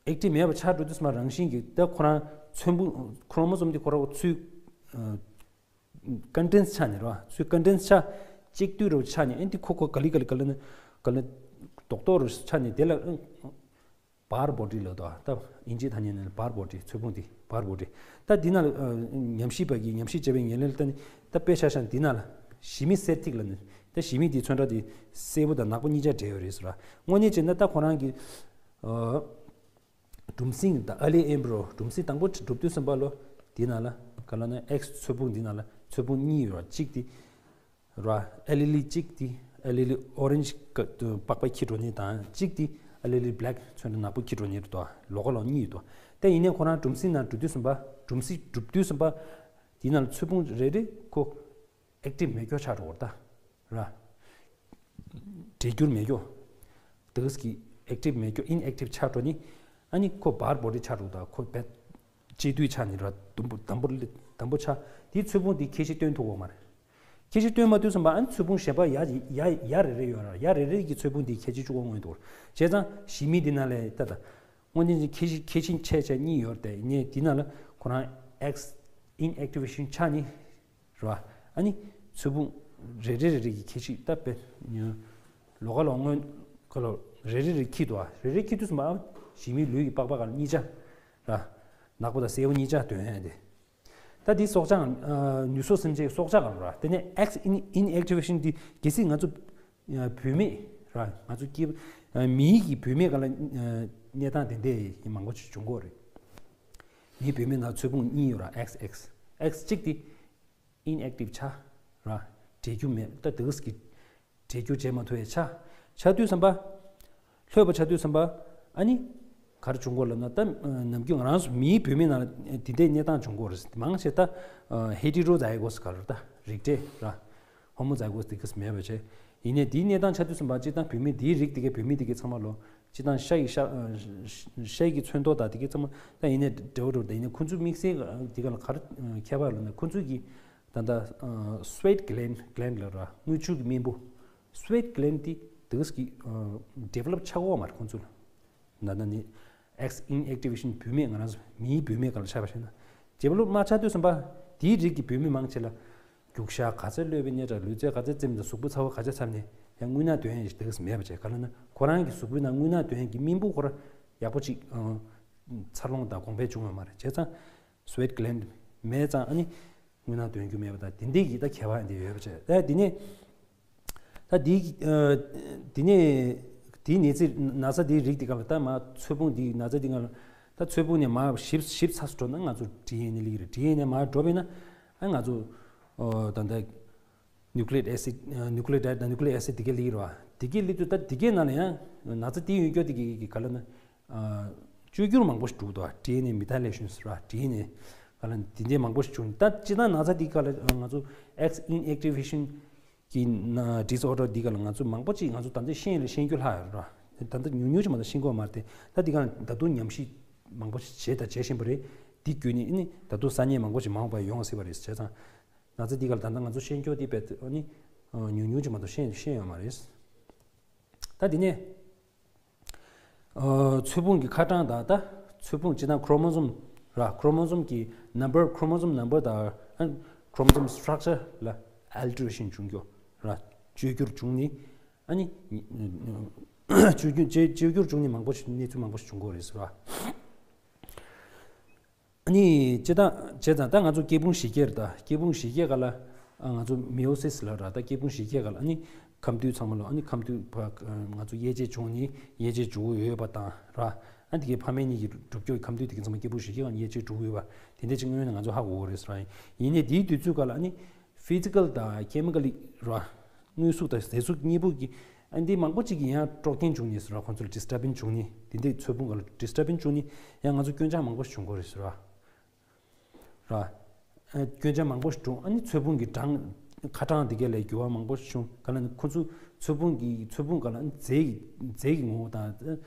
ཨེག་ཊིབ་མེད་པ་ཆགས་འགྲོ་དུས་ཙམ་པ་རང་བཞིན་གྱིས་ད་ཁོ་རང་ཚོས་ཕུང་ཁོ་རོ་མོ་སོམ་འདི་ཁོ་རང་ཚུར། ཀོན་ཌེན་སི་ཆགས་ནས་ར། ཚུར་ཀོན་ཌེན་སི་ཆགས། གཅིག་བསྡུས་རུ་ཆགས་ནས་ཨ་ནི་འདི་ཁོ་ཁོ་ག་ལེ་ག་ལེ་ག་ལེ་ནི་ག་ལེ་རྡོག་རྡོག་རུ་ཆགས་ནས་དེ་ལ། བར་བོ་ཌི་ལབ་འདུག་ད་ཨིན་ཇིའི་ཐ་སྙད་ནང་བར་བོ་ཌི་ཚོས་ཕུང་འདི་བར་བོ་ཌི། ད་འདི་ན་ལ་ཨ་ཉམས་ཞིབ་པ་གིས་ཉམས་ཞིབ་བྱས་པའི་ངོས་ལེན་ལ་ལྟ་ནི་ད་དཔེ་ཆ་ཤ་འདི་ན་ལ་གཞི་མི་གསེར་ཐིག་ལ་ནི་ད་གཞི་མི་འདི་ཚོན་ཁྲ་འདི་སེར་པོ་དང་ནག་པོ་གཉིས་ཆ་འདྲེས་ཡོད་རེད་ཟེར་བ། དངོས་གནས་བྱས་ན་ད་ཁོ་རང་གི་ཨ་གྲུམ་སྲིང་དང་ཨ་ལི་ཨེམ་བྷ་རོ་གྲུམ་སྲིང་དང་པོ་གྲུབ་དུས་ཙམ་པ་ལོ་འདི་ན་ལ་ག་ལ་ན་ཨེག་སི་ཚོས་ཕུང་འདི་ན་ལ་ཚོས་ཕུང་གཉིས་ཡོད་ར། གཅིག་འདི་ར་ཨ་ལི་ལི་གཅིག་དེ་ཨ་ལི་ལི་ཨོ་རེན་ཇི་ཀ་པགས་པ་འཁྱེར་འགྲོ་ནི་དང་གཅིག་དེ་ཨ་ལི་ལི་བྷེ་ལེག་ཚོན་ཁྲ་ནག་པོ་འཁྱེར་འགྲོ་ནི་རེད་དོ། ལོགས་ཀ་ལོགས་གཉིས་ཡོད་དོ། དེ་ཡིན་ནའི་ཁོ་རང་གྲུམ་སྲིང་ནང་འགྲོ་དུས་ཙམ་པ་གྲུམ་སྲིང་གྲུབ་དུས་ཙམ་པ་དེའི་ནང་ལ་ཚོས་ཕུང་རེ་རེ་ཁོ་ཨེག་ཊིབ་མེད་སྐྱོ་ཆགས་འགྲོ་བར་ད་ར་འདྲེས་འགྱུར་མེད་སྐྱོ། དེ་ག་གི་ཨེག་ཊིབ་མེད་སྐྱོ་ཨིན་ཨེག་ཊིབ་ཆགས་འགྲོ་ནི། ཨ་ནི་ཁོ་བར་བོ་ཌི་ཆགས་འགྲོ་ད་ཁོ་བེད་གཅིག་སྡུད་ཆགས་ནི་ར། དུམ་བུ་དམ་པོ་དམ་པོ་ཆགས། དེའི་ཚོས་ཕུང་དེ་ཁྱད་གཞི་སྟོན་ཐུབ་ཀྱི་མ་རེད། ཁྱད་གཞི་སྟོན་མ་ཐུབ་ཙམ་པ་ཨ་ནི་ཚོས་ཕུང་གཞན་པ་ཡ་ཡ་ཡ་རེ་རེ་ཡོད་ར། ཡ་རེ་རེ་གི་ཚོས་ཕུང་དེ་ཁྱད་གཞི་གཅིག་པོ་མངོན་འདུག་བྱས་ཙང་གཞི་མི་འདི་ན་ལས་ལྟ་ད་དངོས་གནས་ཀྱི་ཁྱད་གཞི་ཁྱད་གཞི་ཆེ་ཆེ་གཉིས་ཡོད་དེ་ནས་འདི་ན་ལ་ཁོ་རང་ཨེག་སི་ཨིན་ཨེག་ཊི་ཝེ་ཤན་ཆགས་ནི་ར། ཨ་ནི་ཚོས་ཕུང་རེ་རེ་རེ་རེ་གི་ཁྱད་གཞི་ལྟ་བས་ལོགས་ཀ་ལོགས་སྔོན་ཀ་ལོགས་རེ་རེ་རེ་འཁྱེར་འདུག་ཨ། རེ་རེ་འཁྱེར་དུས་ཙམ་པ་གཞི་མི་ལུས་ཀྱི་པགས་པ་ག་ལ་གཉིས་ཆ་ར། ནག་པོ་དང་སེར་པོ་གཉིས་ཆ་སྟོན་ཡ་དེ། ད་འདི་སྲོག་ཆགས་ཨ་ནུས་སོགས་སེམས་ཅན་གྱི་སྲོག་ཆགས་ག་ལ་ར། དེ་ནས་ཨེག་སི་ཨིན་ཨིན་ཨེག་ཊི་ཝེ་ཤན་འདི་གལ་སྲིད་ང་ཚོ་ཨ་བུད་མེད་ར་ང་ཚོ་སྐྱེ་ཨ་མིའི་གི་བུད་མེད་ག་ལ་ཨ་གནས་སྟངས་དེ་འདྲ་ཡི་མང་པོ་ཞིག་འབྱུང་གི་ཡོད་རེད། མིའི་བུད་མེད་ནང་ཚོས་ཕུང་གཉིས་ཡོད་ར། ཨེག་སི་ཨེག་སི་ཨེག་སི་གཅིག་དེ་ཨིན་ཨེག་ཊིབ་ཆགས་ར། འདྲེས་རྒྱུ་མེད། ད་དེ་ག་གི་འདྲེས་རྒྱུ་བྱེད་མ་ཐུབ་པའི་ཆ། ཆགས་དུས་ཙམ་པ། ལྷོད་པ་ཆགས་དུས་ཙམ་པ། ཨ་ནི་ག་རེ་བྱུང་གོ་ལབ་ན་ད་ནམ་རྒྱུན་ང་རང་ཚོ་མིའི་བུད་མེད་ནང་ལ་དེ་འདྲའི་གནས་སྟངས་བྱུང་གོ་རེད། མང་ཆེ་ད་ཧེ་ཊི་རོ་ཛའི་གོ་སི་ག་རེ་ད་རིགས་འདྲེས་ར། ཧོ་མོ་ཛའི་གོ་སི་དེ་ག་མེད་པ་བྱས། ཡིན་ནའི་དེའི་གནས་སྟངས་ཆགས་དུས་ཙམ་པ་སྤྱིར་བཏང་བུད་མེད་དེའི་རིགས་དེ་གའི་བུད་མེད་དེ་གའི་ཚང་མ་ལོ་སྤྱིར་བཏང་ཤ་ཡི་ཤ་ཤ་ཡི་གི་ཚོན་མདོག་དང་དེ་གའི་ཚང་མ་ད་ཡིན་ནའི་འདྲ་བོ་འདྲ་བོ་ད་ཡིན་ནའི་ཁོ་ཚོའི་དམིགས་བསལ་དེ་ག་ལ་ག་རེ་ཁྱད་པར་ལབ་ན་ཁོ་ཚོའི་གི་ད་ལྟ་སུ་ཝེ་ཊི་གི་ལེན་གི་ལེན་ལབ་ར། རྔུལ་ཆུ་གི་རྨེན་བུ། སུ་ཝེ་ཊི་གི་ལེན་དེ་དེ་ག་གི་ཌི་ཝེ་ལོབ་ཆགས་ཡོད་མ་རེད་ཁོང་ཚོ་ལ། ད་ལྟ་ནི་ཨེག་སི་ཨིན་ཨེག་ཊི་ཝེ་ཤན་བུད་མེད་ང་རང་ཚོ་མིའི་བུད་མེད་སྒང་ལ་ཆ་བཞག་ན་ཌི་ཝེ་ལོབ་མ་ཆགས་དུས་ཙམ་པ་དེའི་རིགས་ཀྱི་བུད་མེད་མང་ཆེ་ལ་རྒྱུག་ཤར་ག་ཚད་ལྷོད་པའི་གནས་སྐབས་ལུས་རྩལ་ག་ཚད་རྩེད་མོ་དང་གཟུགས་པོ་ཚ་བོ་ག་ཚད་འཚབ་ནས་ཡང་རྔུལ་ནག་འདོན་ཡས་དེ་ག་མེད་པ་བྱས། ག་ལབ་ན་ཁོ་རང་གི་གཟུགས་པོའི་ནང་རྔུལ་ནག་འདོན་ཡས་ཀྱི་རྨེན་བུ་ཁོ་ར་ཡག་པོ་ཅིག་འཚར་ལོངས་དང་གོང་འཕེལ་བྱུང་ཡོད་མ་རེད། བྱས་ཙང་སུ་ཝེ་ཊི་གི་ལེན་མེད་ཙང་ཨ་ནི་རྔུལ་ནག་འདོན་རྒྱུ་མེད་པ་དང་དེ་འདྲའི་གི་ད་ཁྱད་པར་འདི་ཡོད་པ་བྱས། ད་དེ་ནས་ད་དེའི་དེ་ནས་དེའི་ནད་རྫས་ན་ཚ་དེའི་རིགས་དེ་ག་ལ་ད་མ་ཚོས་ཕུང་དེའི་ན་ཚ་དེ་ག་ལ་ད་ཚོས་ཕུང་ནས་མར་ཞིབ་ཞིབ་ཚགས་སུ་འགྲོ་ན་ང་ཚོ་ཌི་ཨེན་ཨེ་སླེབས་ཀྱི་རེད། ཌི་ཨེན་ཨེ་མར་འགྲོ་བས་ན་ཨ་ང་ཚོ་ད་ལྟ་ནིའུ་ཀི་ལི་ཡིག་ཨེ་སིཌ་ནིའུ་ཀི་ལི་ཡོ་ཊའིཌ་དང་ནིའུ་ཀི་ལི་ཡིག་ཨེ་སིཌ་དེ་ག་སླེབས་ཀྱི་རེད་བ། དེ་ག་སླེབས་དུས་ད་དེ་གའི་ནང་ལ་ཡང་ན་ཚ་དེ་ཡོད་སྐྱོ་དེ་ག་ག་ལ་ན་བཅོས་བསྒྱུར་མང་པོ་ཞིག་འགྲོ་གི་འདུག་བ། ཌི་ཨེན་ཨེ་མི་ཐའི་ལེ་ཤན་ཟེར་བ། ཌི་ཨེན་ཨེ་ག་ལ་དེ་འདྲའི་མང་པོ་ཞིག་བྱུང་། ད་སྤྱིར་བཏང་ན་ཚ་དེ་ག་ལ་ང་ཚོ་ཨེག་སི་ཨིན་ཨེག་ཊི་ཝེ་ཤན་གྱི་ཌི་སི་ཨོར་ཌར་འདི་ག་ལ་ང་ཚོ་མང་པོ་ཅིག་ང་ཚོ་ད་ལྟ་ཤེས་ལ་ཤེས་རྒྱུ་ལྷག་ཡོད་རེད། ད་ལྟ་ཉུང་ཉུང་ཅིག་མ་གཏོགས་ཤེས་ཀྱི་ཡོད་མ་རེད་དེ། ད་འདི་ག་ལ་ད་དུང་ཉམས་ཞིབ་མང་པོ་ཞིག་བྱས་དང་བྱེད་བཞིན་པ་རེད། འདི་བརྒྱུད་ནས་ཨ་ནི་ད་དུང་ས་གནས་མང་པོ་ཞིག་མང་བ་ཡོང་སྲིད་པ་རེད། བྱས་ཙང་ན་ཚ་འདི་ག་ལ་ད་ལྟ་ང་ཚོ་ཤེས་རྒྱུ་དེ་བས་ཨ་ནི་ཉུང་ཉུང་ཅིག་མ་གཏོགས་ཤེས་ཤེས་ཡོད་མ་རེད། ད་འདི་ནས། ཚོས་ཕུང་གི་ཁ་གྲངས་དང་ད་ཚོས་ཕུང་སྤྱིར་བཏང་ཁོ་རོ་མོ་སོམ་ར། ཁོ་རོ་མོ་སོམ་གི་ནམ་བར། ཁོ་རོ་མོ་སོམ་ནམ་བར་དང་ཁོ་རོ་མོ་སོམ་སི་ཊག་ཅར་ལ་ཨལ་ཊི་རེ་ཤན་བྱུང་རྒྱུ་ར། བཅོས་བསྒྱུར་བྱུང་ནི་ཨ་ནི་བཅོས་བསྒྱུར་བཅོས་བསྒྱུར་བྱུང་ནི་མང་པོ་ཞིག་གནས་ཚུལ་མང་པོ་ཞིག་བྱུང་གི་ཡོད་རེད་ཟེར་བ། ཨ་ནི་སྤྱིར་བཏང་བྱས་ཙང་ད་ང་ཚོ་སྐྱེ་ཕུང་བཞི་སྐྱེ་རེད། ད་སྐྱེ་ཕུང་བཞི་སྐྱེ་ག་ལ་ང་ཚོ་མེ་ཡོ་སིས་ལབ་ར། ད་སྐྱེ་ཕུང་བཞི་སྐྱེ་ག་ལ་ཨ་ནི་ཁམས་འདུས་ཚང་མ་ལ་ཨ་ནི་ཁམས་འདུས་ང་ཚོ་དབྱེ་འབྱེད་བྱུང་ནི་དབྱེ་འབྱེད་འགྲོ་གི་ཡོད་པ་དང་ར། ཨ་ནི་དེ་གའི་ཕ་མེས་གཉིས་ཀྱི་གྲུབ་ཀྱོག་ཁམས་འདུས་དེ་གའི་ཚང་མ་སྐྱེ་ཕུང་བཞི་སྐྱེ་ག་ལ་དབྱེ་འབྱེད་འགྲོ་གི་ཡོད་པ་དེ་འདྲ་ཅིག་སྔོན་ནས་ང་ཚོ་ཧ་གོ་གི་རེད་ཟེར་ར། ཡིན་ནའི་དེའི་དུས་ཚོད་ག་ལ་ཨ་ནི་ཕི་ཛི་ཀལ་དང་ཁེ་མི་ཀལ་ར། དངོས་ཟོག་དང་ཟས་ཟོག་གཉིས་པོ་གི་ཨ་འདི་མང་པོ་ཅིག་གི་ཡང་དཀྲོག་རྐྱེན་བྱུང་ནས་ཟེར་བ། ཁོང་ཚོ་ལ་ཌི་སི་ཊར་བེན་སི་བྱུང་ནས་དེ་འདྲའི་ཚོས་ཕུང་ག་ལ་ཌི་སི་ཊར་བེན་སི་བྱུང་ནས་ཡང་ང་ཚོ་སྐྱོན་ཆག་མང་པོ་ཞིག་བྱུང་གི་རེད་ཟེར་བ། ར། ཨ་སྐྱོན་ཆག་མང་པོ་ཞིག་བྱུང་། ཨ་ནི་ཚོས་ཕུང་གི་གྲངས་ཁ་གྲངས་དེ་ག་ལ་འགྱུར་བ་མང་པོ་ཞིག་བྱུང་། ག་ལ་ནི་ཁོང་ཚོ་ཚོས་ཕུང་གི་ཚོས་ཕུང་ག་ལ་ནི་རྫས་ཀྱི་རྫས་ཀྱི་ངོ་བོ་དང་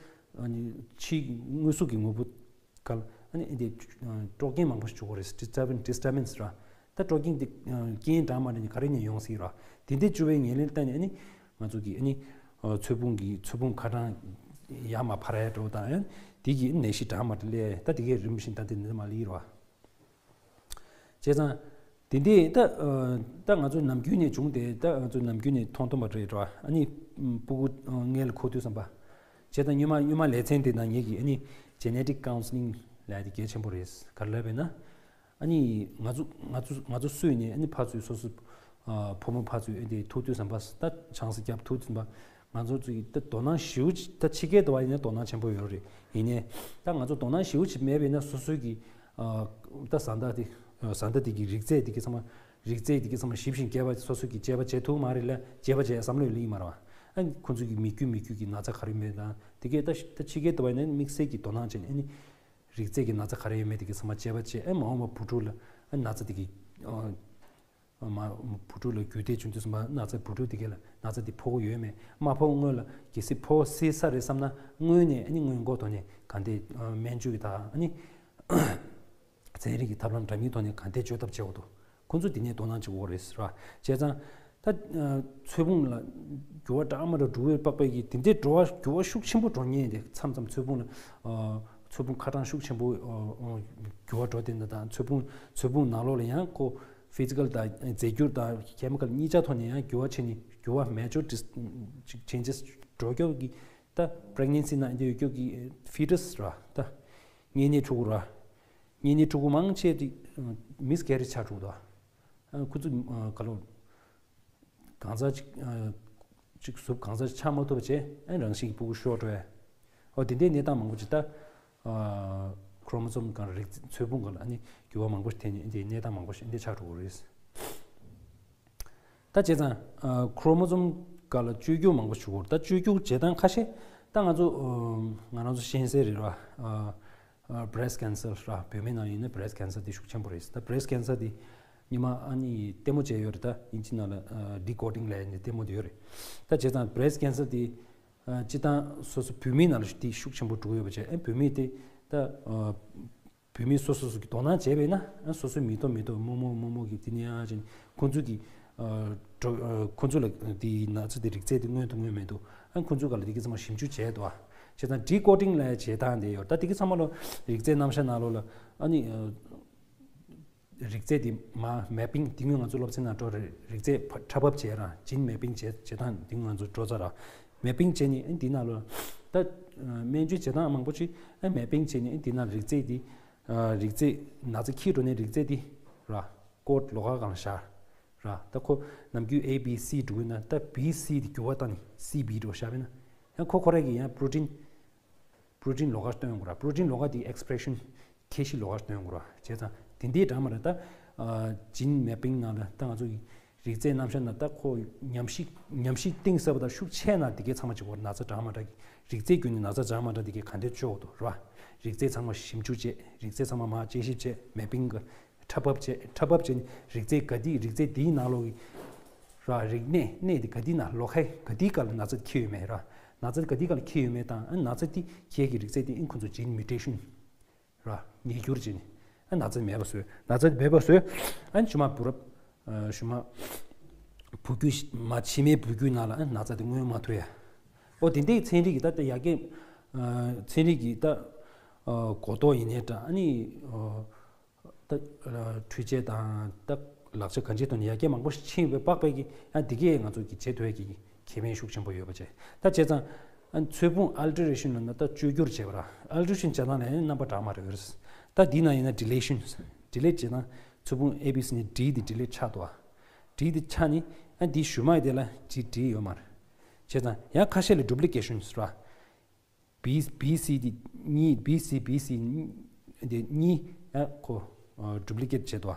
ཨ་ནི་ཕྱིའི་དངོས་ཟོག་གི་ངོ་བོ་ག་ལ་ཨ་ནི་འདི་དཀྲོག་རྐྱེན་མང་པོ་ཞིག་བྱུང་གི་རེད། ཌི་སི་ཊར་བེན་སི་ཌི་སི་ཊར་བེན་སི་ར། ད་དཀྲོག་རྐྱེན་འདི་རྐྱེན་གྲངས་མ་འདྲ་ནི་ག་རེ་ནས་ཡོང་སྲིད་ར། དེ་འདྲའི་བྱུང་བའི་ངོས་ལེན་ལྟ་ནས་ཨ་ནི་ང་ཚོ་གི་ཨ་ནི་ཚོས་ཕུང་གི་ཚོས་ཕུང་ཁ་གྲངས་ཡར་མར་འཕར་ཡ་འགྲོ་དང་ཨ་ནི་དེ་གི་ནད་གཞི་གྲངས་མ་འདྲ་སླེབས། ད་དེ་གའི་རིམ་བཞིན་ད་དེ་འདྲ་མ་སླེབས་ར། བྱས་ཙང་དེ་འདྲའི་ད་ད་ང་ཚོ་ནམ་རྒྱུན་ནས་བྱུང་སྟེ་ད་ང་ཚོ་ནམ་རྒྱུན་ནས་མཐོང་ཐོན་པ་རེད་ར། ཨ་ནི་སྤུ་གུ་མངལ་ལ་འཁོར་དུས་ཙམ་པ། བྱས་ཙང་སྔོན་མ་སྔོན་མ་ལེ་ཚན་དེ་དང་ངེད་ཀྱིས་ཨ་ནི་genetic counselling་ལབ་ཡ་དེ་གལ་ཆེན་པོ་རེད། ག་རེ་ལབ་པས་ན། ཨ་ནི་ང་ཚོ་ང་ཚོ་ང་ཚོ་སུ་ཡིན་ནའི་ཨ་ནི་ཕར་ཚུར་སོ་སོ་ཨ་ཕོ་མོ་ཕར་ཚུར་ཨ་ནི་ཐུག་དུས་ཙམ་པ་ད་ཆང་ས་བརྒྱབ་ཐུག་དུས་ཙམ་པ་ང་ཚོ་ཚོ་ཡི་ད་དོ་སྣང་ཞེ་པོ་ཅིག་ད་ཕྱི་རྒྱལ་དུ་བ་ཡིན་ན་དོ་སྣང་ཆེན་པོ་ཡོད་རེད། ཡིན་ནའི་ད་ང་ཚོ་དོ་སྣང་ཞེ་པོ་ཅིག་མེད་པ་ཡིན་ན་སོ་སོའི་གི་ཨ་ད་བཟའ་ཟླ་དེ་བཟའ་ཟླ་དེ་གི་རིགས་རྫས་དེ་གི་ཚང་མ་རིགས་རྫས་དེ་གི་ཚང་མ་ཞིབ་ཅིང་རྒྱས་པ་སོ་སོ་གི་དཔྱད་པ་བྱེད་ཐུབ་མ་རེད་ལ་དཔྱད་པ་བྱེད་བསམ་བློ་ཡོད་ལེ་ཡིན་མ་རེད་བ། ཨ་ཁོ་ཚོ་གི་མི་རྒྱུད་མི་རྒྱུད་ཀྱི་ན་ཚ་ག་རེ་མེད་དང་དེ་གས་ད་ད་ཕྱི་རྒྱལ་དུ་བ་ཡིན་ན་དམིགས་བསལ་གྱི་དོ་སྣང་བྱས་ནས་ཨ་ནི། རིགས་རྫས་ཀྱི་ན་ཚ་ག་རེ་ཡོད་མེད་དེ་གི་ཚང་མ་དཔྱད་པ་བྱས། ཨེ་མ་འོངས་པ་བུ་ཕྲུག་ལ་ཨེ་ན་ཚ་དེ་གི་ཨ་མ་བུ་ཕྲུག་ལ་རྒྱུད་འདེད་བྱུང་དུས་ཙམ་པ་ན་ཚ་བུ་ཕྲུག་དེ་གས་ལ་ན་ཚ་དེ་ཕོག་གི་ཡོད་མེད་མ་ཕོག་སྔོན་ལ་གལ་སྲིད་ཕོག་སྲིད་ས་རེད་བསམ་ན་སྔོན་ནས་ཨ་ནི་སྔོན་འགོག་ཐོག་ནས་ག་འདྲ་ཨ་སྨན་བཅོས་ཀྱི་དང་ཨ་ནི་ཚན་རིག་གི་ཐབས་ལམ་འདྲ་མིན་ཐོག་ནས་ག་འདྲ་བཅོས་ཐབས་བྱེད་དགོས་འདུག་ཁོང་ཚོ་དེ་ནས་དོ་སྣང་བྱེད་དགོས་རེད་ཟེར་བ། བྱས་ཙང་། ད་ཨ་ཚོས་ཕུང་ལ་འགྱུར་བ་འདྲ་མི་འདྲ་འགྲོ་བའི་པགས་པའི་གི་དེ་འདྲའི་འགྲོ་བ་འགྱུར་བ་ཤུགས་ཆེན་པོ་འགྲོ་ངེས་དེ་མཚམས་མཚམས་ཚོས་ཕུང་ལ་ཨ་ཚོས་ཕུང་ཁ་གྲངས་ཤུགས་ཆེན་པོ་ཨ་ཨ་འགྱུར་བ་འགྲོ་དེ་འདྲ་དང་ཚོས་ཕུང་ཚོས་ཕུང་ནང་ལོགས་ལ་ཡང་ཁོ་ཕི་ཛི་ཀལ་དང་རྫས་འགྱུར་དང་ཁེ་མི་ཀལ་གཉིས་ཆ་ཐོག་ནས་ཡང་འགྱུར་བ་ཕྱིན་ནས་འགྱུར་བ་མེ་ཇོར་ཌི་ཅེན་ཇེས་འགྲོ་སྐྱོབ་ཀྱི་ད་པི་རེག་ནེན་སི་ནང་འདི་ཡོད་སྐྱོབ་ཀྱི་ཕི་ཊས་ར་ད་གཉེན་ཉེ་ཕྲུ་གུ་ར་གཉེན་ཉེ་ཕྲུ་གུ་མང་ཆེ་དེ་མིས་ཀེ་རེཇ་ཆགས་འགྲོ་གི་འདུག་ཁོ་ཚོ་ག་ལོ། གང་ཟག་ཅིག་ཅིག་གཟུགས་གང་ཟག་ཆགས་མ་ཐུབ་པ་བྱས་ཨ་རང་བཞིན་གྱི་ཕྲུ་གུ་ཤོར་འགྲོ་ཡ། ཨོ་དེ་འདྲའི་གནས་སྟངས་མང་པོ་ཅིག་ད་ཁོ་རོ་མོ་སོམ་གང་རིགས་ཚོས་ཕུང་གང་ལ་ཨ་ནི་འགྱུར་བ་མང་པོ་ཞིག་ཐེབས་ནས་ཨ་འདི་གནས་སྟངས་མང་པོ་ཞིག་ཨ་འདི་ཆགས་འགྲོ་གི་རེད། ད་བྱས་ཙང་ཁོ་རོ་མོ་སོམ་གང་ལ་བཅོས་སྒྱུར་མང་པོ་ཞིག་དགོས་རེད། ད་བཅོས་སྒྱུར་བྱེད་སྟངས་ཁ་ཤས་ད་ང་ཚོ་ང་རང་ཚོ་ཤེས་གསལ་རེད་བ། breast cancer་ར་བུད་མེད་ནང་ཡིན་ན་breast cancer་དེ་ཤུགས་ཆེན་པོ་རེད། ད་breast cancer་དེ་ཉི་མ་ཨ་ནི་ལྟད་མོ་བྱས་ཡོད་རེད། ད་དབྱིན་ཇི་ནང་ལ་decoding་ལབ་ནས་ལྟད་མོ་དེ་ཡོད་རེད། ད་བྱས་ཙང་breast cancer་དེ་སྤྱི་བཏང་སོ་སོ་བུད་མེད་ནང་ལ་དེ་ཤུགས་ཆེན་པོ་འགྲོ་གི་ཡོད་པ་བྱས་ཨ་བུད་མེད་དེ་ད་བུད་མེད་སོ་སོ་སོ་གི་དོ་སྣང་བྱས་པས་ན་ཨ་སོ་སོའི་མི་ཐོག་མི་ཐོག་རྨོ་མོ་རྨོ་མོ་གི་དེ་ནས་ཨ་ཅིན་ཁོང་ཚོ་གི་ཁོ་ཚོ་ལ་དེའི་ན་ཚ་དེ་རིགས་རྫས་དེ་མངོན་དུ་མངོན་མེད་དུ་ཨ་ཁོ་ཚོ་ག་ལ་དེ་གི་ཚང་མ་ཞིབ་འཇུག་བྱས་འདུག་ཨ། བྱས་ཙང་decoding་ལ་བྱེད་སྟངས་དེ་ཡོད་ད་དེ་གི་ཚང་མ་ལོ་རིགས་རྫས་རྣམ་གཞག་ནང་ལོ་ལ་ཨ་ནི་རིགས་རྫས་དེ་མ་mapping་དེ་སྔོན་ང་ཚོ་སློབ་ཚན་ནང་འགྲོ་རེད། རིགས་རྫས་ཕ་འཁྲབ་ཕབ་བྱས་ར་gene mapping་བྱས་བྱེད་སྟངས་དེ་སྔོན་ང་ཚོ་འགྲོ་ཚར་ར་mapping་བྱས་ནས་ཨ་འདི་ནང་ལོ་ད་སྨན་བཅོས་བྱེད་སྟངས་མང་པོ་ཅིག་ཨ་mapping་བྱས་ནས་ཨ་འདི་ནང་རིགས་རྫས་དེ་རིགས་རྫས་ན་ཚ་འཁྱེར་འགྲོ་ནས་རིགས་རྫས་དེ་ར་code་ལོགས་ཀ་སྒང་ལ་བཞག་ར། ད་ཁོ་ནམ་རྒྱུན་A B C་འགྲོ་གི་ན་ད B C་དེ་འགྱུར་བ་བཏང་ནས་C B་འགྲོ་བཞག་པས་ན་ཡང་ཁོ་ཁོ་རང་གི་ཡང་protein་protein་ལོགས་ཀ་སྟོན་དགོས་ར། protein་ལོགས་ཀ་དེ་expression་ཁྱད་གཞི་ལོགས་ཀ་སྟོན་དགོས་ར། བྱས་ཙང་དེ་འདྲའི་འདྲ་མ་རེད་ད། gene mapping་ནང་ལ་ད་ང་ཚོ་གི་རིགས་རྫས་རྣམ་གཞག་ནང་ད་ཁོ་ཉམས་ཞིབ་ཉམས་ཞིབ་གཏིང་ཟབ་པ་དང་ཤུགས་ཆེ་ན་དེ་གའི་ཚང་མ་བྱེད་དགོས་ར། ན་ཚ་འདྲ་མ་འདྲ་གི་རིགས་རྫས་བརྒྱུད་ནས་ན་ཚ་འདྲ་མ་འདྲ་དེ་གའི་ག་འདྲ་བཅོས་དགོས་འདུག་ར། རིགས་རྫས་ཚང་མ་ཞིབ་འཇུག་བྱས་རིགས་རྫས་ཚང་མ་མར་དཔྱད་ཞིབ་བྱས་mapping་གི་འཁྲབ་ཕབ་བྱས་འཁྲབ་ཕབ་བྱས་ནས་རིགས་རྫས་ག་དེ་རིགས་རྫས་དེའི་ནང་ལོགས་ཀྱི་ར་རིགས་གནས་གནས་དེ་ག་དེའི་ནང་ལོགས་ཀའི་ག་དེའི་སྐབས་ལ་ན་ཚ་འཁྱེར་ཡོད་མེད་ར། ན་ཚ་ག་དེའི་སྐབས་ལ་འཁྱེར་ཡོད་མེད་དང་ཨ་ན་ཚ་དེ་འཁྱེར་གྱི་རིགས་རྫས་དེ་ཨིན་ཁོ་ཚོ་gene mutation་ར་ཉེས་འགྱུར་བྱས་ནས་ཨ་ན་ཚ་མེད་པ་བཟོས་ན་ཚ་མེད་པ་བཟོས་ཨ་ཞུ་མ་བུ་རབས་ཞུ་མ་བུ་རྒྱུད་མ་ཕྱི་མའི་བུ་རྒྱུད་ནང་ལ་ཨ་ན་ཚ་དེ་མངོན་མ་ཐུབ་ཡ། ཨོ་དེ་འདྲའི་ཚན་རིག་གི་ད་ལྟ་ཡ་གི་ཚན་རིག་གི་ད་གོ་རྟོགས་ཡིན་ནའི་འདྲ་ཨ་ནི། ད་འཕྲུལ་ཆས་དང་ད་ལག་ཆ་གང་ཅིའི་ཐོག་ནས་ཡར་རྒྱས་མང་པོ་ཕྱིན་ཡོད་པའི་པགས་པའི་གི་ཡང་འདི་གས་ང་ཚོ་གི་བྱེད་ཐུབ་ཡ་གི་ཁེ་ཕན་ཤུགས་ཆེན་པོ་ཡོད་པ་བྱས། ད་བྱས་ཙང་ཚོས་ཕུང་alteration་ལབ་ན་ད་བཅོས་བསྒྱུར་བྱས་པ་ར། alteration་བྱས་ཙང་ལ་ཡང་རྣམ་པ་གྲངས་མ་རེ་ཡོད་རེད། ད་འདི་ན་ཡིན་ན་deletion་delete་བྱས་ཙང་ཚོས་ཕུང་A B C་ནས་D་དེ་delete་ཆགས་འདུག་ཨ། D་དེ་ཆགས་ནི་ཨ་འདི་ཞུ་མ་ཡི་དེ་ལ་G D་ཡོད་མ་རེད། བྱས་ཙང་ཡང་ཁ་ཤས་ལ་duplication་ར། B B C དེ་གཉིས་B C B C དེ་གཉིས་ཨ་ཁོ་ཨ་duplicate་བྱེད་དོ། ཨ་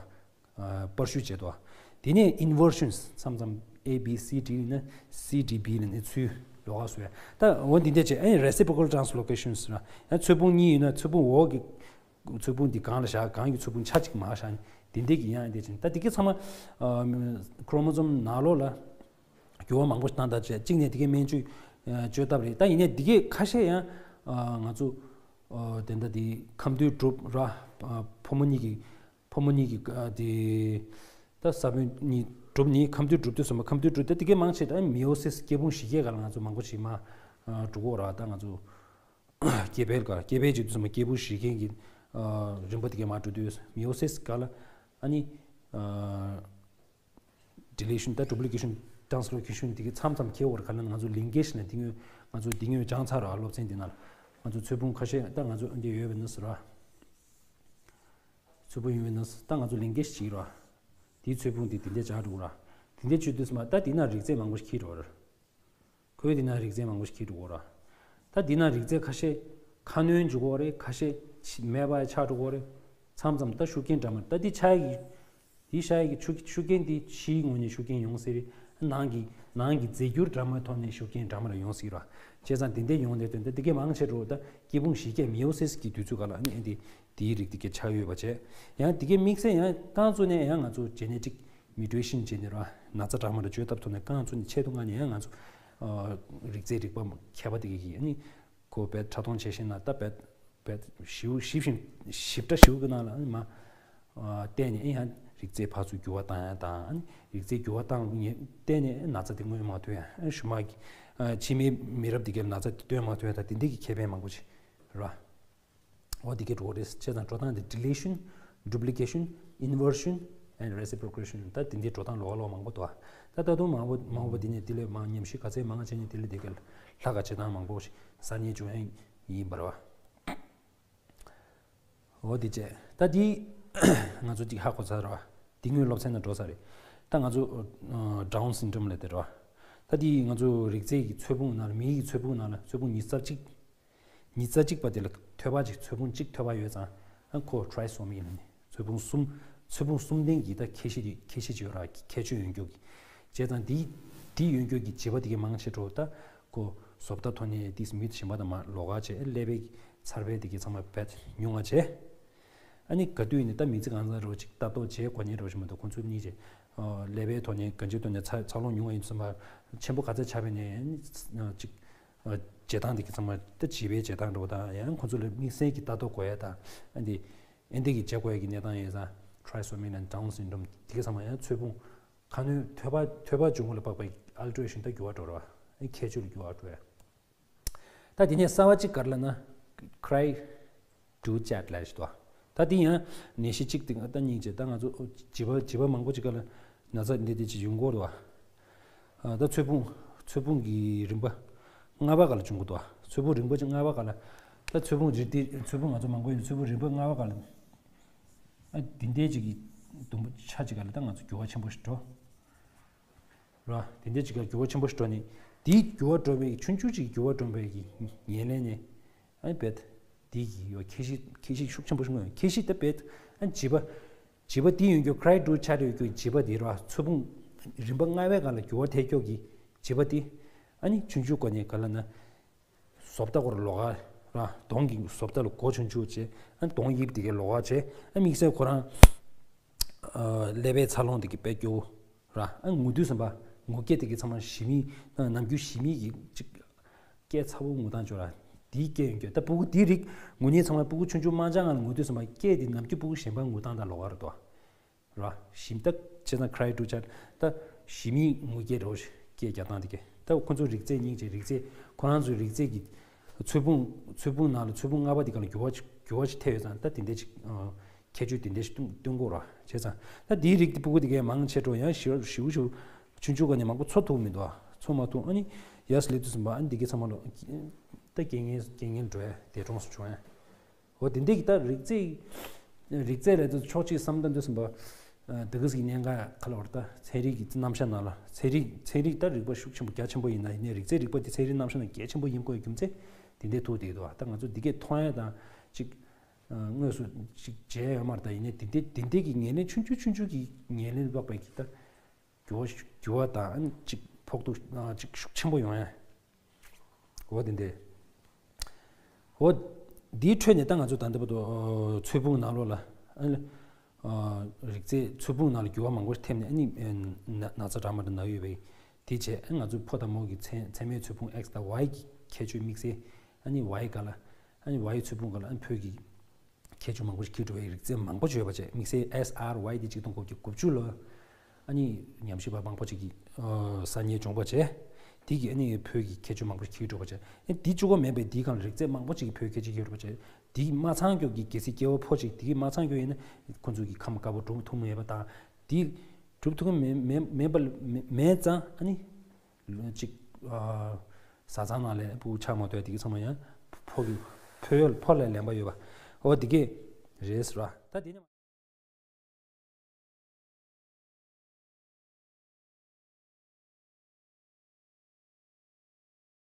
པར་བཤུས་བྱེད་དོ། དེ་ནས་inversions་མཚམས་མཚམས་A B C D་ཡིན་ན་C D B་ལ་ནས་ཚུར་ལོགས་ཀ་བཟོ་ཡ། ད་འོ་འདི་འདྲ་བྱས་ཨ་reciprocal translocations་ར། ཡང་ཚོས་ཕུང་གཉིས་ཡིན་ན་ཚོས་ཕུང་འོག་གི་ཚོས་ཕུང་འདི་གང་ལ་བཞག་གང་གི་ཚོས་ཕུང་ཆ་གཅིག་མར་བཞག་ནས་དེ་འདྲས་ཀྱི་ཡང་འདི་བྱས་ད་འདི་གའི་ཚང་མ་ཨ་chromosome་ནང་ལོགས་ལ། འགྱུར་བ་མང་པོ་བཏང་ད་བྱས་གཅིག་ནས་དེ་གའི་སྨན་བཅོས་བཅོས་ཐབས་རེད། ད་ཡིན་ནའི་དེ་གའི་ཁ་ཤས་ཡང་ང་ཚོ་དེ་འདྲ་དེ་ཁམས་རྡུལ་གྲུབ་ར། ཕོ་མོ་གཉིས་ཀྱི་ཕོ་མོ་གཉིས་ཀྱི་དེ་ད་ས་བོན་གཉིས་གྲུབ་ནི་ཁམས་རྡུལ་གྲུབ་དུས་སོང་བ་ཁམས་རྡུལ་གྲུབ་ད་དེ་གའི་མང་ཆེ་ད་meiosis་སྐྱེས་ཕུང་བཞི་གའི་སྒང་ལ་ང་ཚོ་མང་པོ་ཞིག་མ་འགྲོ་གོ་ར། ད་ང་ཚོ་སྐྱེ་འཕེལ་ག་སྐྱེ་འཕེལ་བྱེད་དུས་སོང་བ་སྐྱེས་ཕུང་བཞི་གའི་གི་རིམ་པ་དེ་གའི་མ་འགྲོ་དུས་meiosis་ག་ལ་ཨ་ནི། deletion་དང་duplication་translocation་དེ་གའི་མཚམས་མཚམས་ཁྱེར་བར་ག་ལ་ང་ཚོ་linkage་ལ་དེ་ངོས་ ང་ཚོ་འདི་ངོས་སྦྱངས་ཚར་ར། སློབ་ཚན་འདི་ནང་ལ་ང་ཚོ་ཚོས་ཕུང་ཁ་ཤས་ད་ང་ཚོ་འདི་ཡོད་པའི་ནི་ཟེར་ར། ཚོས་ཕུང་ཡོད་པའི་ནི་ད་ང་ཚོ་ལེན་གེ་ཞིག་ར། དེའི་ཚོས་ཕུང་དེ་དེ་འདྲས་བྱ་འགྲོ་ར། དེ་འདྲས་བྱེད་དུས་སུ་མ་ད་དེ་ན་རིགས་རྫས་མང་པོ་ཞིག་འཁྱེར་འགྲོ་ར། ཁོས་དེ་ན་རིགས་རྫས་མང་པོ་ཞིག་འཁྱེར་འགྲོ་གོ་ར། ད་དེ་ན་རིགས་རྫས་ཁ་ཤས་ཁ་སྣོན་འཇུག་གོ་རེད། ཁ་ཤས་མེད་པ་ཆགས་འགྲོ་གོ་རེད། མཚམས་མཚམས་ད་ཤུགས་རྐྱེན་འདྲ་མིན་ད་དེ་ཆགས་ཡི། དེ་ཤ་ཡི་གི་ཤུགས་ཤུགས་རྐྱེན་དེ་ཕྱིའི་ངོས་ནས་ཤུགས་རྐྱེན་ཡོང་སྲིད་རེད། ནང་གི་ནང་གི་རྫས་འགྱུར་འདྲ་མིན་ཐོག་ནས་ཤུགས་རྐྱེན་འདྲ་མིན་ལ་ཡོང་སྲིད་ར། བྱས་ཙང་དེ་འདྲས་ཡོང་ནས་དོན་ད་དེ་གས་མང་ཆེ་འགྲོ་ད་སྐྱི་བུང་བཞི་བརྒྱ་མེའོ་སིས་ཀྱི་དུས་ཚོད་ག་ལ་ཨ་ནི་ཨེ་འདི་དེའི་རིགས་དེ་གས་ཆགས་ཡོད་པ་བྱས། ཡང་དེ་གས་དམིགས་བསལ་ཡང་རྐང་བཙུགས་ནས་ཡང་ང་ཚོ་ཇེ་ནེ་ཊིག་མིའུ་ཊེ་ཤན་བྱས་ནས་ར་ན་ཚ་འདྲ་མིན་ལ་བཅོས་ཐབས་ཐོག་ནས་རྐང་བཙུགས་ནས་ཆེད་དུ་མངགས་ནས་ཡང་ང་ཚོ་རིགས་རྫས་རིག་པ་མཁས་པ་དེ་གས་ཀྱིས་ཨ་ནི། ཁོ་བེད་ཕྲ་མཐོང་བྱས་ཤིང་ན་ད་བེད་བེད་ཞིབ་ཞིབ་ཞིང་ཞིབ་ཕྲ་ཞིབ་ཀྱི་ནང་ལ་ཨ་ནི་མ་བལྟས་ནས་ཨེ་ཡང་རིགས་རྫས་ཕར་ཚུར་འགྱུར་བ་བཏང་ཡ་དང་ཨ་ནི་རིགས་རྫས་འགྱུར་བ་བཏང་ནས་བལྟས་ནས་ན་ཚ་དེ་སྔོན་མ་ཐོན་ཡ་ཨ་ནི་ཞུ་མ་གི་ཕྱི་མའི་མི་རབས་དེ་གའི་ན་ཚ་དེ་སྟོན་མ་ཐོན་ཡ་ད་དེ་འདྲས་ཀྱི་ཁེ་ཕན་མང་པོ་ཞིག་རེད་བ། འོ་དེ་གའི་འགྲོ་རེད། བྱས་ཙང་འགྲོ་སྟངས་དེ་deletion, duplication, inversion and reciprocation ད་དེ་འདྲའི་འགྲོ་སྟངས་ལོགས་ལོགས་མང་པོ་འདུག་ད་ད་དུང་མང་པོ་མང་པོ་དེ་ནས་དེ་ལས་མང་ཉམས་ཞིབ་ག་ཚད་མང་བྱས་ནས་དེ་ལས་དེ་གའི་ལྷག་ག་བྱེད་སྟངས་མང་པོ་ཞིག་གསར་རྙེད་བྱུང་ཡ་ཡིན་པ་རེད་བ། འོ་དེ་བྱས་ད་དེ་ང་ཚོ་ཅིག་ཧ་གོ་ཚར་ར་བ། དེ་སྔོན་སློབ་ཚན་ནང་འགྲོ་ཚར་རེད། ད་ང་ཚོ་Down syndrome ལབ་དེ་རེད་བ། ད་དེ་ང་ཚོ་རིགས་རྫས་ཀྱི་ཚོས་ཕུང་ནང་ལ་མིའི་གི་ཚོས་ཕུང་ནང་ལ་ཚོས་ཕུང་ཉི་ཤུ་རྩ་གཅིག་ཉི་ཤུ་རྩ་གཅིག་པ་དེ་ལ་ཐོད་པ་གཅིག་ཚོས་ཕུང་གཅིག་ཐོད་པ་ཡོད་ཙང་ཨ་ཁོ་trisomy ལབ་ནས་ཚོས་ཕུང་གསུམ་ཚོས་ཕུང་གསུམ་ལྡན་གྱི་ད་ཁྱད་གཤིས་དེ་ཁྱད་གཤིས་ཅིག་ཡོད་ར། ཁྱད་ཆོས་ཡོད་མཁན་གྱི་བྱས་ཙང་དེ་དེ་ཡོད་མཁན་གྱི་བྱིས་པ་དེ་གའི་མང་ཆེ་འགྲོ་ད། ཁོ་བཟོ་ལྟ་ཐོག་ནས་ཏིས་མི་གཞན་པ་དང་མ་ལོགས་ཀ་བྱས་ཀླད་པའི་ཚ་བའི་དེ་གའི་ཚང་མ་བེད་ཉུང་བ་བྱས། ཨ་ནི་ག་དུས་ནས་ད་མི་ཚེ་གང་ཚང་རོ་ཅིག་ལྟ་རྟོག་བྱེད་དགོས་ཉེན་རོ་ཞིག་མ་གཏོགས་ཁོང་ཚོ་གཉིས་ཀྱིས་ཀླད་པའི་ཐོག་ནས་གང་ཅིའི་ཐོག་ནས་འཚར་འཚར་ལོངས་ཉུང་བ་ཡིན་ཙམ་པ་ཆེན་པོ་ག་ཚད་ཆགས་པས་ནས་ཨ་ནི་ཅིག་བྱེད་སྟངས་དེ་གའི་ཚང་མ་ད་བྱིས་པའི་བྱེད་སྟངས་འགྲོ་དང་ཡང་ཁོང་ཚོ་ལ་དམིགས་བསལ་གྱི་ལྟ་རྟོག་དགོས་ཡ་དང་ཨ་འདི་ཨེ་འདི་གི་བྱེད་དགོས་ཡ་གི་གནས་སྟངས་ཡོད་ཙང་trisomy and Down syndrome དེ་གའི་ཚང་མ་ཡང་ཚོས་ཕུང་ཁ་སྣོན་ཐོད་པ་ཐོད་པ་འབྱུང་ཁུངས་ལ་དཔག་པའི་alteration ད་འགྱུར་བ་འགྲོ་ར་བ། ཁྱད་ཆོས་ལ་འགྱུར་བ་འགྲོ་ཡ། ད་དེ་ནས་གསར་བ་གཅིག་ག་རེ་ལབ་ན། Cry Do Chat ལབ་ཞིག་འདུག་ད་དེ་ཡང་ནད་གཞི་གཅིག་དེ་ད་སྙིང་རྗེ་ད་ང་ཚོ་བྱིས་པ་བྱིས་པ་མང་པོ་ཅིག་ག་ལ་ན་ཚ་འདི་འདི་ཅིག་ཡོང་གི་ཡོད་རེད་བ། ད་ཚོས་ཕུང་ཚོས་ཕུང་གི་རིམ་པ་ལྔ་པ་ག་ལ་བྱུང་གི་འདུག་ཚོས་ཕུང་རིམ་པ་ཅིག་ལྔ་པ་ག་ལ། ད་ཚོས་ཕུང་རིགས་དེ་ཚོས་ཕུང་ང་ཚོ་མང་པོ་ཡོད་ཚོས་ཕུང་རིམ་པ་ལྔ་པ་ག་ལ། ཨ་འདི་འདྲའི་ཅིག་གི་དུམ་བུ་ཆ་ཅིག་ག་ལ་ད་ང་ཚོ་འགྱུར་བ་ཆེན་པོ་ཞིག་འགྲོ། ར། དེ་འདྲའི་ཅིག་ལ་འགྱུར་བ་ཆེན་པོ་ཞིག་འགྲོ་ནས། དེའི་འགྱུར་བ་འགྲོ་བའི་ཆུང་ཆུང་ཅིག་འགྱུར་བ་འགྲོ་བའི་གི་ཉེར་ལེན་ནས། ཨ་ནི་བེད། དེའི་གི་ཡོ་ཁྱད་གཤིས་ཁྱད་གཤིས་ཤུགས་ཆེན་པོ་ཞིག་མངོན་ཁྱད་གཤིས་དེ་བེད། ཨ་ནི་བྱིས་པ། བྱིས་པ་དེ་ཡོད་རྒྱུ་Cry Do Chat ཡོད་རྒྱུ་བྱིས་པ་དེ་ར་ཚོས་ཕུང་། རིམ་པ་ལྔ་པའི་སྒང་ལ་འགྱུར་བ་ཐེབས་རྒྱུ་གི་བྱིས་པ་དེ། ཨ་ནི་ཆུང་ཆུང་སྒོ་ནས་ག་ལ་ན། བཟོ་ལྟ་སྐོར་ལོགས་ཀ་ར་གདོང་གི་བཟོ་ལྟ་ལ་གོ་ཆུང་ཆུང་བྱས་ཨ་གདོང་དབྱིབས་དེ་གའི་ལོགས་ཀ་བྱས་ཨ་དམིགས་བསལ་ཁོ་རང་ཀླད་པའི་འཚར་ལོངས་དེ་གའི་དཔེ་སྐྱོ་བོ་ར་ཨ་ངུ་དུས་ཙམ་པ་ངུ་སྐད་དེ་གའི་ཚང་མ་ཞི་མི་ནམ་རྒྱུན་ཞི་མི་གི་ཅིག་སྐད་ཚ་བོ་ངུ་སྟངས་ཅོ་ར་དེའི་སྐད་ཡོང་རྒྱུ་ད་སྤུ་གུ་དེའི་རིགས་ངུ་ཉེན་ཚང་མ་སྤུ་གུ་ཆུང་ཆུང་དམར་འབྱར་ངང་ལ་ངུ་དུས་ཙམ་པ་སྐད་དེ་ནམ་རྒྱུན་སྤུ་གུ་གཞན་པ་ངུ་སྟངས་དང་ལོགས་ཀ་རེད་དོ། ར། ཞིམ་ད་བྱས་ཙང་Cry Do Chat ད་ཞི་མིའི་ངུ་སྐད་རེད་བ་ཞིག་སྐད་རྒྱག་སྟངས་དེ་གས་ད་ཁོ་ཚོ་རིགས་རྫས་སྙིང་རྗེ་རིགས་རྫས་ཁོ་རང་ཚོའི་རིགས་རྫས་ཀྱི་ཚོས་ཕུང་ཚོས་ཕུང་ནང་ལ་ཚོས་ཕུང་ལྔ་པ་དེ་ག་ལ་འགྱུར་བ་ཅིག་འགྱུར་བ་ཅིག་ཐེབས་ཡོད་ཙང་ད་དེ་འདྲས་ཅིག་ཁྱད་ཆོས་དེ་འདྲས་ཤིག་སྟོན་སྟོན་གོ་ར་བྱས་ཙང་ད་དེའི་རིགས་དེ་སྤུ་གུ་དེ་གས་མང་ཆེ་འགྲོ་ཡང་ཞིབ་ཞིབ་ཞིབ་ཆུང་ཆུང་ག་ནས་མང་པོ་འཚོ་ཐུབ་མི་འདུག་ཨ་འཚོ་མ་ཐུབ་ཨ་ནི་ཡར་སླེབས་དུས་ཙམ་པ་ཨ་ནི་འདི་གས་ཚང་མ་ལོ་ད་རྐྱེན་ངན་རྐྱེན་ངན་འགྲོ་ཡ་དེ་གྲོངས་སུ་བྱུང་ཡ། འོ་དེ་འདྲས་ཀྱི་ད་རིགས་རྫས་རིགས་རྫས་ལས་དུ་ཕྱོགས་གཅིག་བསམ་གཏན་དུ་ཟིན་པ། དེ་ག་ཟིག་གནད་འགག་ཁ་ལ་བར་ད་ཚན་རིག་གི་རྣམ་གཞག་ནང་ལ་ཚན་རིག་ཚན་རིག་ད་རིག་པ་ཤུགས་ཆེན་པོ་རྒྱ་ཆེན་པོ་ཡིན་ན་ཡིན་ནའི་རིགས་རྫས་རིག་པ་དེ་ཚན་རིག་རྣམ་གཞག་ནང་གལ་ཆེན་པོ་ཡིན་རྒྱུ་མཚན་དེ་འདྲའི་ཐུག་བསྡད་འདུག་ད་ང་ཚོ་འདི་གས་མཐོང་ཡ་དང་ཅིག་དངོས་སུ་ཅིག་མཇལ་ཡོད་མ་རེད། ད་ཡིན་ནའི་དེ་འདྲས་དེ་འདྲས་ཀྱི་ངོས་ལེན་ཆུང་ཆུང་ཆུང་ཆུང་གི་ངོས་ལེན་ལོག་པའི་གི་ད་འགྱུར་བ་འགྱུར་བ་དང་ཅིག་ཕོག་ཐུག་ཅིག་ཤུགས་ཆེན་པོ་ཡོང་ཡ། འོ་དེ་འདྲས། འོ། འདིའི་ཁྲོད་ནས་ད་ང་ཚོ་ད་ལྟ་བར་དུ་ཨ་ཚོས་ཕུང་ནང་ལོགས་ལ་ཨ་ནི་ཨ་རིགས་རྫས་ཚོས་ཕུང་ནང་ལ་འགྱུར་བ་མང་པོ་ཐེབས་ནས་ཨ་ནི་ཨ་ན་ན་ཚ་འདྲ་མི་འདྲ་ན་ཡོད་པའི་དེ་བྱས་ཨ་ང་ཚོའི་ཕོ་དང་མོ་གི་མཚན་མཚན་མའི་ཚོས་ཕུང་X་དང་Y་གི་ཁྱད་ཆོས་དམིགས་བསལ་ཨ་ནི་Y་ག་ལ་ཨ་ནི་Y་ཚོས་ཕུང་ག་ལ་ཨ་ནི་བོད་ཀྱི་ཁྱད་ཆོས་མང་པོ་ཞིག་འཁྱེར་འགྲོ་བའི་རིགས་རྫས་མང་པོ་ཡོད་པ་བཅས་དམིགས་བསལ་S R Y དེ་ཆིག་སྟོང་དགུ་བརྒྱ་དགུ་བཅུ་ལོ། ཨ་ནི་ཉམས་ཞིབ་པ་མང་པོ་ཅིག་གིས་ཨ་གསར་རྙེད་བྱུང་པ་བྱས། དེ་གིས་ཨ་ནི་བོད་ཀྱི་ཁྱད་ཆོས་མང་པོ་ཞིག་འཁྱེར་འགྲོ་བ་བྱས། ཨ་དེ་གཅིག་པོ་མིན་པའི་དེའི་སྒང་ལ་རིགས་རྫས་མང་པོ་ཅིག་གིས་བོད་ཁྱད་ཆོས་འཁྱེར་འགྲོ་བ་བྱས། དེ་མ་ཚང་རྒྱུ་གི་གལ་སྲིད་སྐྱེ་བོ་ཕོ་ཅིག་དེ་གིས་མ་ཚང་རྒྱུ་ཡིན་ན་ཁོ་ཚོ་གི་ཁམས་དཀར་པོ་གྲུབ་ཐུབ་མེད་པ་དང་། དེ་གྲུབ་ཐུབ་མེད་མེད་མེད་པ་མེད་མེད་ཙང་ཨ་ནི་ཅིག་ཨ། བཟའ་ཚང་ནང་ལས་ཕྲུ་གུ་ཆགས་མ་ཐུབ་དེ་གི་ཚང་མ་ཡང་ཕོ་གི་ཕོ་ཡོལ་ཕོ་ལ་ལེན་པ་ཡོད་པ། འོ་དེ་གི་རེད་ཟེར་བ། ད་དེ་ནི།